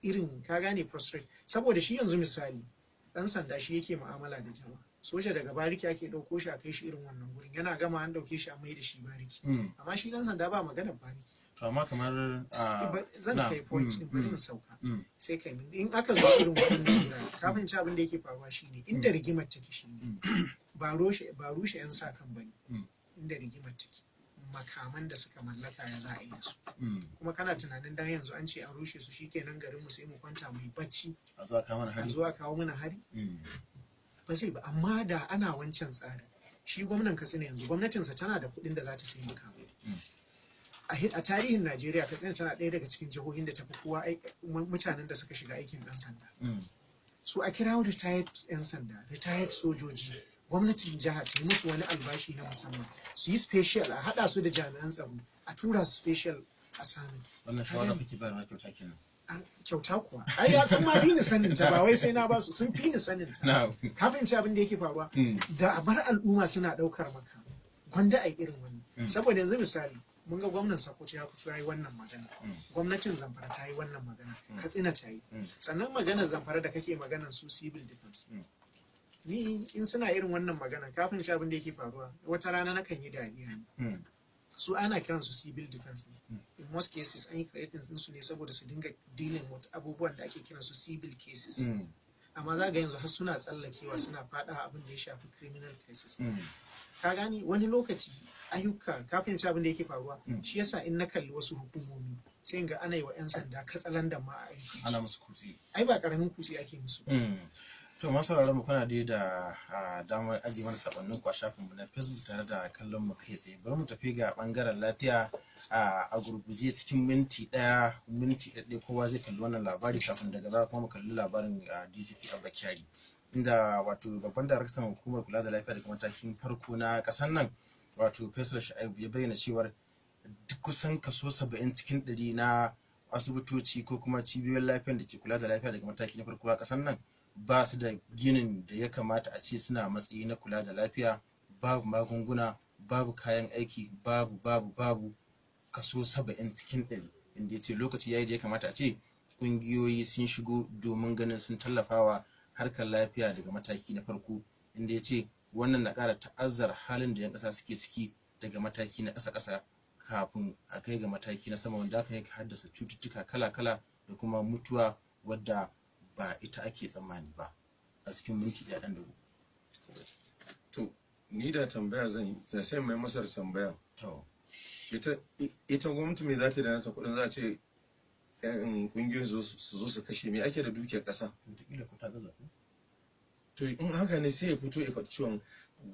irin, ka gane, frustrate, saboda shi yanzu misali dan sanda shi yake mu'amala da jama'a. Soja daga bariki ake ɗauko shi a kai shi irin wannan gurin, yana gama an ɗauke shi a mai da shi bariki, amma shi dan sanda ba magana bariki. To amma kamar zan kai point din, bari in sauka sai kai. In aka zo irin wannan gurare, ka fahimci abin da yake faruwa shine inda rigimar take shine ba rushe yan sa kan bane. Inda rigimar take, makaman da suka mallaka ya za a yi da su? Kuma kana tunanin dan yanzu an ce an rushe su, shikenan garin mu sai mu kwanta mu yi bacci, a zuwa kawo mana hari? A zuwa kawo mana hari ba zai ba. Amma da ana wancan tsarin, shi gwamnan Katsina yanzu gwamnatinsa tana da kuɗin da za ta sai makamai. A tarihin Najeriya, Katsina tana ɗaya daga cikin jihohin da tafi kowa mutanen da suka shiga aikin ɗan sanda. So a kirawo retired 'yan sanda, retired sojoji, gwamnatin jiha ta yi musu wani albashi na musamman, su yi special, a haɗa su da jami'an tsaro, a tura su special assignment. Wannan shawara kake bayarwa kyauta kenan? Kyauta kuwa, ai ya sun ma fi ni sanin ta, ba wai sai na ba su, sun fi ni sanin ta. Ka fahimci abin da yake faruwa? Da a bar al'umma suna ɗaukar maka, gwanda a irin wannan. Saboda yanzu misali mun ga gwamnan Sokoto ya fito ya yi wannan magana, gwamnatin Zamfara ta yi wannan magana, Katsina ta yi. Sannan maganar Zamfara da kake maganar su civil defense, ni in suna irin wannan magana, kafin shi abin da yake faruwa, wata rana nakan yi dariya ne. Su ana kiran su civil defense ne, in most cases an yi creating din su ne saboda su dinga dealing with abubuwan da ake kiran su civil cases, amma za ga yanzu har suna tsallakewa suna fada abin da ya shafi criminal cases. Ka gani, wani lokaci ayyuka, kafin ci abin da yake faruwa, shi yasa in na kalli wasu hukumomi sai in ga ana yi wa 'yan sanda katsalandan ma a ayyukan. Ana musu kutse. Ai ba karamin kutse ake musu. To masu sauraron mu, kuna dai da damar ajiye mana sakonnin ku a shafinmu na Facebook tare da kallon mu kai tsaye. Bari mu tafi ga bangaren lafiya a gurguje cikin minti 1, minti ɗaya kowa zai kalli wannan labari, kafin daga baya kuma mu kalli labarin DCP Abba Kyari, inda wato babban daraktan hukumar kula da lafiya daga matakin farko na ƙasar nan, wato Faisal Sha'ibu, ya bayyana cewar duk kusan kaso 70% na asibitoci ko kuma cibiyoyin lafiyar da ke kula da lafiya daga mataki na farko a ƙasar nan ba su da ginin da ya kamata a ce suna matsayi na kula da lafiya, babu magunguna, babu kayan aiki, babu babu babu, kaso 70%, inda ya ce lokaci yayi da ya kamata a ce ƙungiyoyi sun shigo domin ganin sun tallafawa harkar lafiya daga mataki na farko, inda ya ce wannan na ƙara ta'azzara halin da 'yan ƙasa suke ciki daga mataki na ƙasa-ƙasa kafin a kai ga mataki na sama, wanda hakan yake haddasa cututtuka kala-kala da kuma mutuwa wadda ba ita ake tsammani ba. A cikin minti 1 ɗan dago. To ni da tambaya zan yi, sai mai masar tambaya. To. Ita gwamnati me za ta da nata kuɗin za a ce yan kungiyoyi su zo su kashe? Me ake da dukiyar ƙasa? Wataƙila ko ta gaza ko? To in haka ne, sai ya fito ya faɗi cewa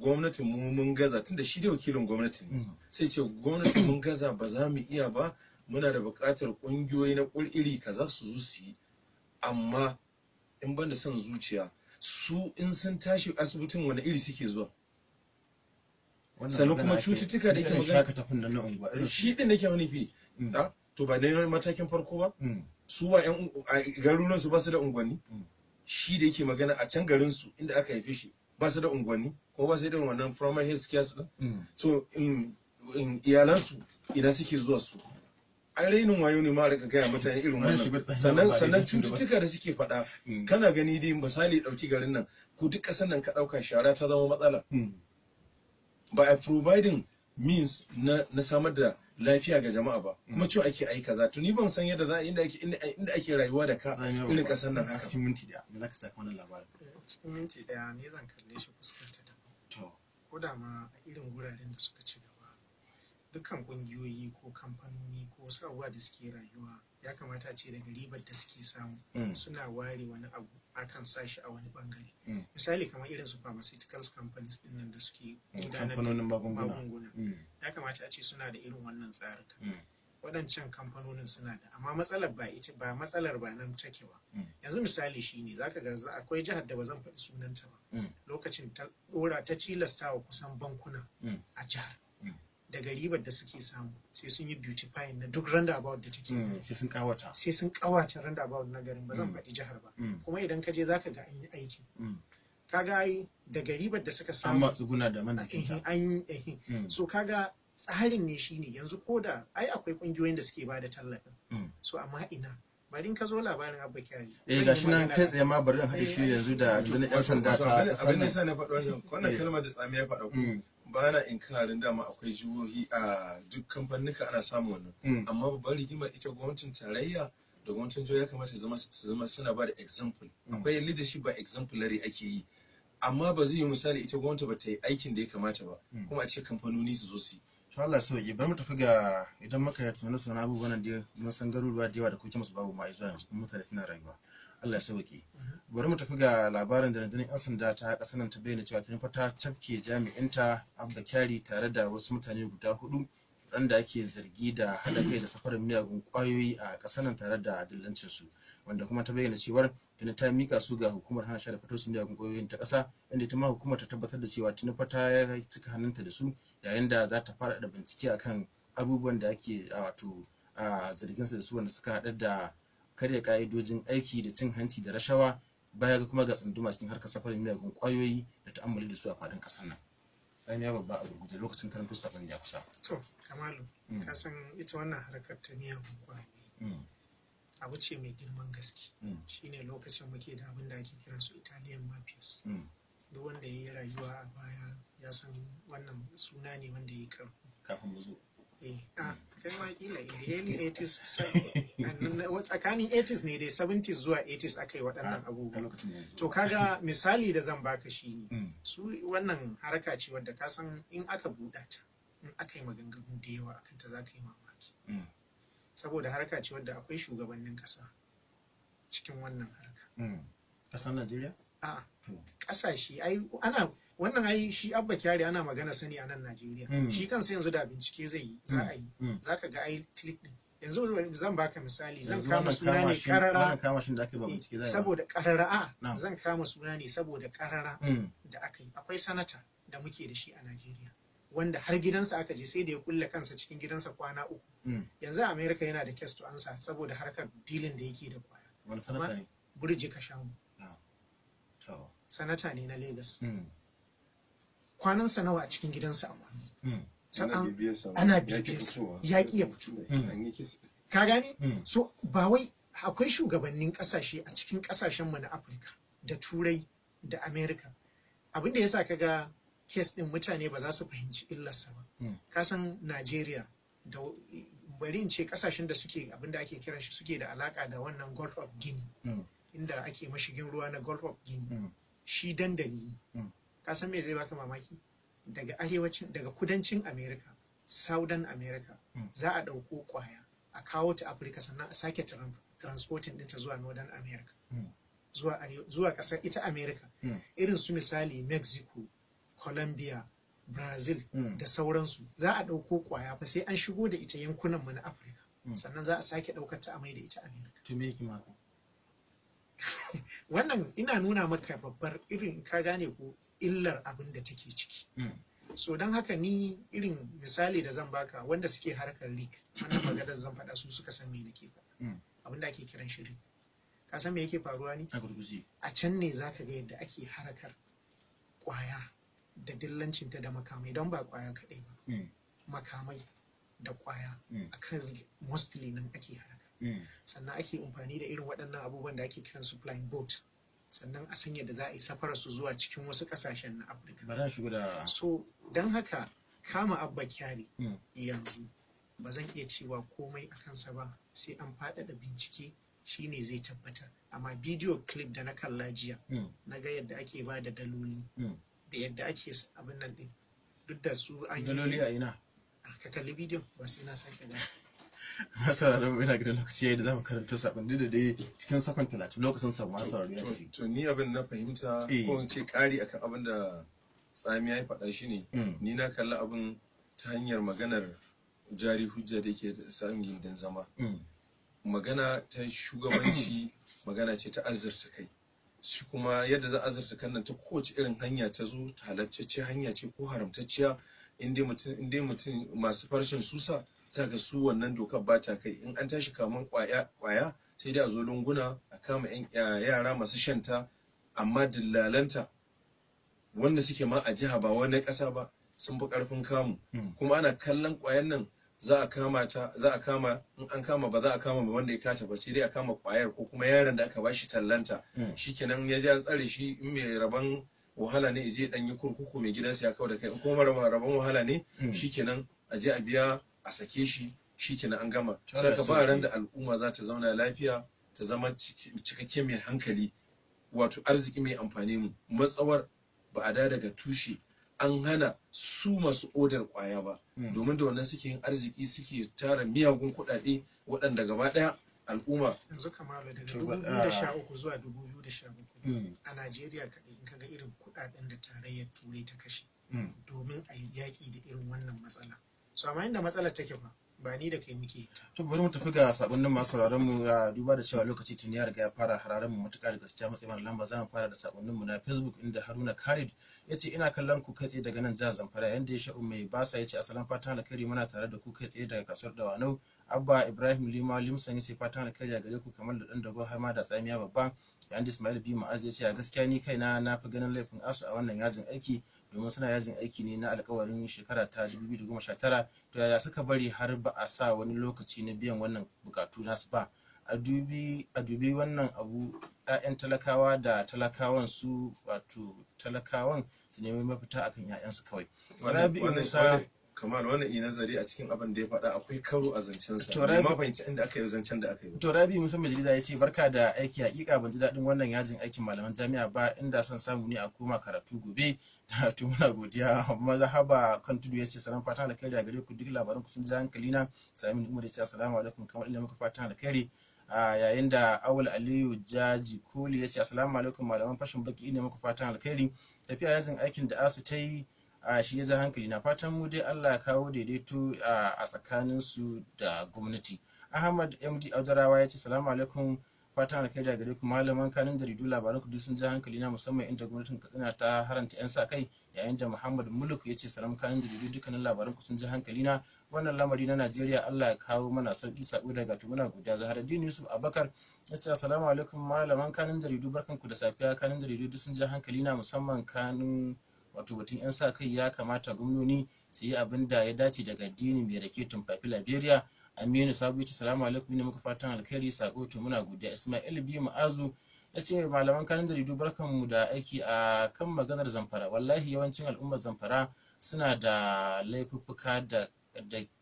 gwamnati mu mun gaza, tunda shi dai wakilin gwamnati ne. Sai ce gwamnati mun gaza, ba za mu iya ba, muna da buƙatar ƙungiyoyi na iri kaza su zo su yi. Amma in ban da son zuciya, su in sun tashi asibitin wani iri suke zuwa? Sannan kuma cututtuka da ke magana shaka tafin nan na unguwa. Shi din nake nufi. To ba ne matakin farko ba, su ba yan garuruwan su ba su da unguwanni? Shi da yake magana, a can garin su inda aka haife shi Ba su da unguwanni ko ba su da irin wannan primary health care din? So iyalansu ina suke zuwa su? Ai rainin wayo ne ma rika gaya mutane irin wannan. Sannan cututtuka da suke faɗa, kana gani dai misali ɗauki garin nan ko duk ƙasar nan ka ɗauka, shara ta zama matsala. Ba a providing means na samar da lafiya ga jama'a ba, kuma cewa ake ai kaza. To ni ban san yadda za inda ake inda ake rayuwa da ka irin ƙasar nan haka. Cikin minti daya, me zaka taka wannan labarin? Cikin minti daya ne zan kalle shi fuskar ta daban. Ko da ma a irin guraren da suka ci gaba, dukkan kungiyoyi ko kamfanoni ko wasu abubuwa da suke rayuwa, ya kamata a ce daga ribar da suke samu suna ware wani abu, akan sa shi a wani bangare. Misali kamar irin su pharmaceuticals companies din nan da suke gudanar da magunguna, ya kamata a ce suna da irin wannan tsarukan. Waɗancan kamfanonin suna da, amma matsalar ba ita ba, matsalar ba nan take ba. Yanzu misali shine zaka ga akwai jihar da ba zan faɗi sunanta ba, lokacin ta ɗora ta cilasta wa kusan bankuna a jihar, daga ribar da suke samu sai sun yi beautifying na duk roundabout da take garin. Sai sun kawata. Sai sun kawata roundabout na garin. Ba zan faɗi jihar ba. Kuma idan ka je zaka ga an yi aiki. Kaga ai daga ribar da suka samu an matsuguna da man jikinta. An so kaga tsarin ne shine yanzu ko da ai akwai kungiyoyin da suke bada tallafin. So amma ina bari in ka zo labarin Abba Kyari. Eh, gashi nan kai tsaye ma bari in haɗe shi yanzu da rundunar 'yan sanda ta ƙasar. Abin da na faɗa wannan kalmar da Tsami ya faɗa ko ba na inkarin dama akwai jihohi a duk kamfanika ana samun wannan, amma babbar rigimar ita gwamnatin tarayya da gwamnatin jihohi ya kamata su zama suna ba da example. Akwai leadership by exemplary ake yi, amma ba zai yi misali ita gwamnati ba ta yi aikin da ya kamata ba, kuma a ce kamfanoni su zo su yi. To Allah sauki. Bari mu tafi ga idan muka tuna tuna abubuwan da mun san garuruwa da yawa da kuke musu babu ma zuwa yanzu, kuma mutane suna rayuwa. Allah ya sauke. Bari mu tafi ga labarin da rundunar 'yan sanda ta kasar nan ta bayyana cewa ta ta cafke jami'inta Abba Kyari tare da wasu mutane guda hudu waɗanda ake zargi da haɗa kai da safarar miyagun ƙwayoyi a ƙasar nan tare da dillancin su, wanda kuma ta bayyana cewar tuni ta mika su ga hukumar hana sha da fatocin miyagun ƙwayoyin ta ƙasa, inda ita ma hukumar ta tabbatar da cewa tuni fa ta cika hannunta da su, yayin da za ta fara da bincike akan abubuwan da ake wato zargin su da su, wanda suka haɗa da karya ka'idojin aiki da cin hanci da rashawa, baya ga kuma ga tsunduma cikin harkar safarin miyagun kwayoyi da ta'ammali da su a faɗin ƙasar nan. Tsamiya Babba, a gurguje, lokacin karanto sakon ya kusa. To Kamalu, ka san ita wannan harkar ta miyagun kwayoyi abu ce mai girman gaske. Shine lokacin muke da abin da ake kiran su Italian mafias. Duk wanda ya yi rayuwa a baya ya san wannan suna ne wanda ya yi karko kafin mu zo. Kai ma kila in the early 80s, tsakanin 80s ne dai, 70s zuwa 80s aka yi waɗannan abubuwa. To kaga misali da zan baka shi ne su wannan haraka ce wadda ka san in aka buɗa ta, in aka yi maganganu da yawa akan ta, za ka yi mamaki, saboda harka ce wadda akwai shugabannin ƙasa cikin wannan harka. Ƙasar Najeriya? A'a, ƙasashe. Ai ana wannan, ai shi Abba Kyari ana magana sani a nan Najeriya. Shi kansa yanzu da bincike zai yi, za a yi, za ka ga ai click din. Yanzu zan baka misali, zan kama suna ne karara saboda karara, a zan kama suna ne saboda karara da aka yi. Akwai sanata da muke da shi a Najeriya wanda har gidansa aka je, sai da ya kulle kansa cikin gidansa kwana 3. Yanzu a America yana da case to answer saboda harkar dealing da yake da kwaya. Wani sanata ne? Burji Kashamu. Sanata ne na Lagos. Kwanansa nawa a cikin gidansa a kwanne. Ana bibiyarsa, ya ƙi ya fito. Ka gane? So ba wai akwai shugabannin ƙasashe a cikin ƙasashenmu na Afirka da Turai da Amerika. Abin da ya sa ka ga case ɗin mutane ba za su fahimci illarsa ba. Ka san Najeriya da, bari in ce, ƙasashen da suke abin da ake kiran shi suke da alaka da wannan Gulf of Guinea. Inda ake mashigin ruwa na Gulf of Guinea. Shi dandali ne. Ka san me zai baka mamaki? Daga arewacin, daga kudancin America, Southern America, za a ɗauko kwaya a kawo ta Afirka, sannan a sake transporting ɗinta zuwa Northern America, zuwa ƙasar ita America. Irin su misali Mexico, Colombia, Brazil da sauransu. Za a ɗauko kwaya fa, sai an shigo da ita yankunan mu na Afirka, sannan za a sake ɗaukar ta a mai da ita America. To me yake maka? Wannan ina nuna maka babbar irin, ka gane ko, illar abin da take ciki. So don haka ni irin misali da zan baka, wanda suke harkar rig, wannan maganar zan faɗa, su suka san me nake faɗa. Abin da ake kiran shi rig, ka san me yake faruwa ne A gurguje. A can ne zaka ga yadda ake harkar Kwaya da dillancinta da makamai, don ba kwaya kaɗai ba, makamai da kwaya akan mostly nan ake haraka. Sannan ake amfani da irin waɗannan abubuwan da ake kiran su flying boat, sannan a san yadda za a yi safarar su zuwa cikin wasu ƙasashen na Afirka. Bari na shigo da So don haka kama Abba Kyari yanzu ba zan iya cewa komai a kansa ba, sai an faɗaɗa bincike shine zai tabbatar. Amma bidiyo clip da na kalla jiya, na ga yadda ake ba da daloli da yadda ake abin nan din, duk da su an yi Daloli a ina? Ka kalli bidiyon, ba sai na sake ba. Masu ina gidan lokaci yayi da zamu karanta sakonni da dai cikin sakon 30, lokacin sa masu sauraro ya tafi. To, ni abin na fahimta, ko in ce ƙari akan abin da Tsamiya ya faɗa, shine ni na kalli abin ta hanyar maganar jari hujja da ke samun gindin zama. Magana ta shugabanci magana ce ta azurta kai. Shi kuma yadda za a azurta kan nan, ta kowace irin hanya ta zo, ta halattacce hanya ce ko haramtacciya, in dai mutum masu farshen susa za ga su wannan dokar ba ta kai. In an tashi kaman kwaya kwaya, sai dai a zo lunguna a kama yan yara masu shanta, amma dillalanta wanda suke ma a jiha, ba wani ƙasa ba, sun fi ƙarfin kamu. Kuma ana kallon kwayan nan za a kama ta, za a kama, in an kama ba za a kama mai wanda ya kata ba, sai dai a kama kwayar ko kuma yaron da aka bashi tallanta. Shikenan, ya ji an tsare shi, in mai rabon wahala ne je dan yi kurkuku, mai gidansa ya kawo da kai. In kuma rabon wahala ne, shikenan, a je a biya a sake shi, shikenan an gama. Sai ka ba ran da al'umma za ta zauna lafiya, ta zama cikakke mai hankali, wato arziki mai amfani mu, matsawar ba a da daga tushe an hana su masu odar kwaya ba, domin da wannan suke yin arziki, suke tara miyagun kuɗaɗe waɗanda gaba ɗaya al'umma Yanzu kamar daga 2013 zuwa 2017 a Najeriya kaɗai, in kaga irin kuɗaɗen da Tarayyar Turai ta kashe domin a yi yaƙi da irin wannan matsala. So amma inda matsalar take fa, ba ni da kai muke yi ta. To, bari mu tafi ga sakonnin masu sauraron mu, duba da cewa lokaci tuni ya riga ya fara hararen mu matuƙa da gaskiya matsayin lamba. Za mu fara da sakonnin mu na Facebook, inda Haruna Khalid ya ce ina kallon ku kai tsaye daga nan jihar Zamfara, yanda ya sha'u mai basa ya ce asalan, fatan alkhairi, muna tare da ku kai tsaye daga kasuwar Dawanau. Abba Ibrahim Lima Limsan ya ce fatan alkhairi a gare ku kamar da dan dago har ma da Tsamiya babba. Yayin da Ismail B Ma'az ya ce a gaskiya ni kaina na fi ganin laifin ASUU a wannan yajin aiki, domin suna yajin aiki ne na alkawarin shekara ta 2019. To yaya suka bari har ba a sa wani lokaci na biyan wannan bukatu nasu ba? A dubi wannan abu, 'ya'yan talakawa da talakawan su, wato talakawan su nemi mafita akan 'ya'yansu kawai. Kamar wannan yi nazari a cikin abin da ya faɗa, akwai karo a zancensa, bai ma fahimci inda aka yi zancen da aka yi. To, Rabi Musa Majalisa ya ce barka da aiki, hakika ban ji daɗin wannan yajin aikin malaman jami'a ba, inda son samu ne a koma karatu gobe. To, muna godiya. Mazahaba kan tudu ya ce salam, fatan alkhairi a gare ku, duk labaran ku sun ji hankali na. Sami Umar ya ce assalamu alaikum, kamar ina muka fatan alkhairi. Yayin da Awul Aliyu Jaji Koli ya ce assalamu alaikum malaman fashin baki, ne muku fatan alkhairi. Tafiya yajin aikin da ASUU ta yi a shi ya ja hankali na. Fatan mu dai Allah ya kawo daidaito a tsakanin su da gwamnati. Ahmad MD Aujarawa ya ce salamu alaikum, fatan alkhairi a gare ku malaman kanun jaridu, labaran ku duk sun ja hankali na, musamman inda gwamnatin Katsina ta haranta yan sa kai. Yayin da Muhammad Muluk ya ce salam kanun jaridu, dukkanin labaran ku sun ja hankali na. Wannan lamari na Najeriya, Allah ya kawo mana sauki. Sako daga, to muna godiya. Zaharaddin Yusuf Abakar ya ce assalamu alaikum malaman kanun jaridu, barkanku da safiya. Kanun jaridu duk sun ja hankali na, musamman kanun wato batun 'yan sa kai, ya kamata gwamnoni su yi abin da ya dace daga addini mai rake tumfafi Liberia. Aminu Sabu ya ce salamu alaikum, ne muka fatan alkhairi. Sako, to muna godiya. Ismail B Ma'azu ya ce malaman kanun jaridu, barkanmu da aiki. A kan maganar Zamfara, wallahi yawancin al'ummar Zamfara suna da laifuffuka da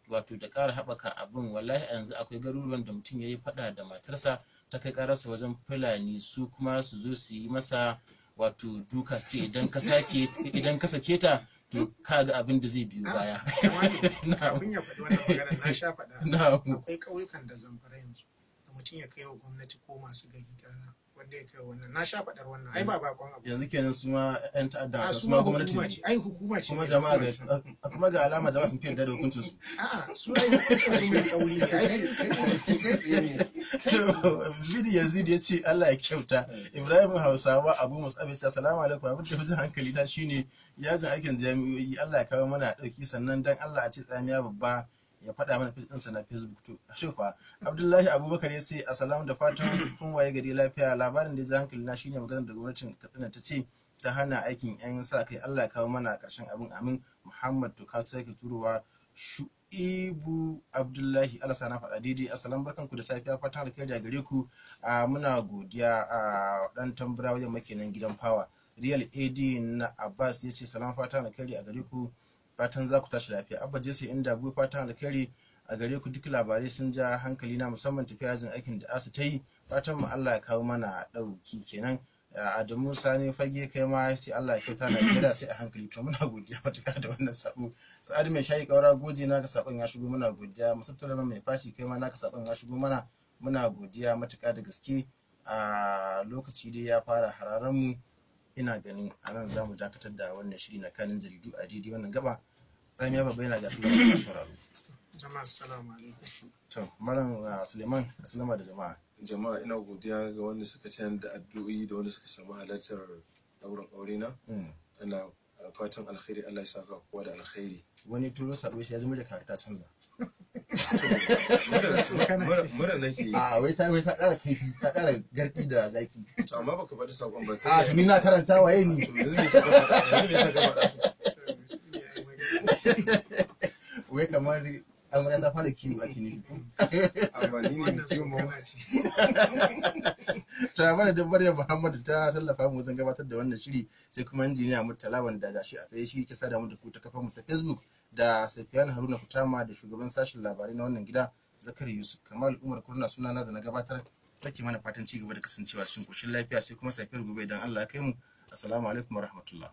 wato da ƙara haɓaka abin. Wallahi a yanzu akwai garuruwan da mutum ya yi faɗa da matarsa ta kai ƙararsa wajen Fulani, su kuma su zo su yi masa wato duka, su ce idan ka sake, idan ka sake ta, to ka ga abin da zai biyo baya. Kafin ya faɗi wannan magana, na sha faɗa, akwai ƙauyukan da Zamfara yanzu da mutum ya kai wa gwamnati ko masu gari ƙara, wanda ya kai wannan, na sha faɗar wannan, ai ba bakon abu. Yanzu kenan su ma 'yan ta'adda a su ma gwamnati hukuma ne. Ce ai hukuma ce Kuma mai jama'a zaman ga kuma ga alama jama'a sun fi yarda da hukuncin su. A'a, su ai hukuncin su mai tsauri ne ai su. To, Vidi Yazid ya ce Allah ya kyauta. Ibrahim Hausawa Abu Musab ya ce assalamu alaikum, abin da fi hankali na shine yajin aikin jami'o'i, Allah ya kawo mana dauki. Sannan dan Allah a ce Tsamiya babba ya faɗa mana ɗinsa na Facebook. To shufa Abdullahi Abubakar ya ce assalamu, da fatan kun waye gari lafiya. Labarin da ya ji hankali na shine maganar da gwamnatin Katsina ta ce Ta hana aikin 'yan sa kai. Allah ya kawo mana ƙarshen abin, amin. Muhammad Tukatu sai turowa. Shu'ibu Abdullahi, Allah sa na faɗa daidai. Assalam, barkanku da safiya, fatan alkhairi a gare ku. Muna godiya. A dan tambura wajen makenan gidan fawa. Real AD na Abbas ya ce salam, fatan alkhairi a gare ku, fatan za ku tashi lafiya. Abba Jesse inda bu, fatan alkhairi a gare ku. Duk labarai sun ja hankali na, musamman tafiya yajin aikin da ASUU ta yi. Fatan mu Allah ya kawo mana ɗauki kenan. Adamu Sani Fage, kai ma ya ce Allah ya kyauta, Najeriya sai a hankali. To muna godiya matuƙa da wannan sako. Sa'adu Mai Shayi Kaura Goje, naka sakon ya shigo, muna godiya. Musabta Mai Fashi, kai ma naka sakon ya shigo mana, muna godiya matuƙa da gaske. A lokaci dai ya fara hararen mu, ina ganin anan za mu dakatar da wannan shiri na kanin jaridu a daidai wannan gaba. Tsamiya Babba yana gasar da sauraro. Jama'a, assalamu alaikum. To Malam Suleiman, assalamu da jama'a. Jama'a, ina godiya ga wanda suka tayar da addu'o'i da wanda suka samu halartar daurin aure na. Ina fatan alkhairi, Allah ya saka kowa da alkhairi. Wani turo sabo shi ya zama da ta canza. Mura nake yi. A wai ta ƙara kaifi, ta ƙara garki da zaki. To amma baka faɗi sakon ba. A to ni na karanta, waye ni? To yanzu me saka faɗa? Yanzu me saka faɗa? Wai kamar amarya ta fara kiwo ake nufi. Amma ni ne Wannan kiwo ma. tsokana ce. To a madadin Maryam Muhammadu ta tallafa mu wajen gabatar da wannan shiri, sai kuma injiniya Murtala wanda gashi a tsaye shi ke sada mu da ku ta kafar mu ta Facebook, da Safiyan Haruna Kutama, da shugaban sashen labarai na wannan gida Zakari Yusuf Kamal Umar Kurna, sunana da na gabatar take mana fatan ci gaba da kasancewa cikin koshin lafiya, sai kuma safiyar gobe idan Allah ya kai mu. Assalamu alaikum warahmatullahi.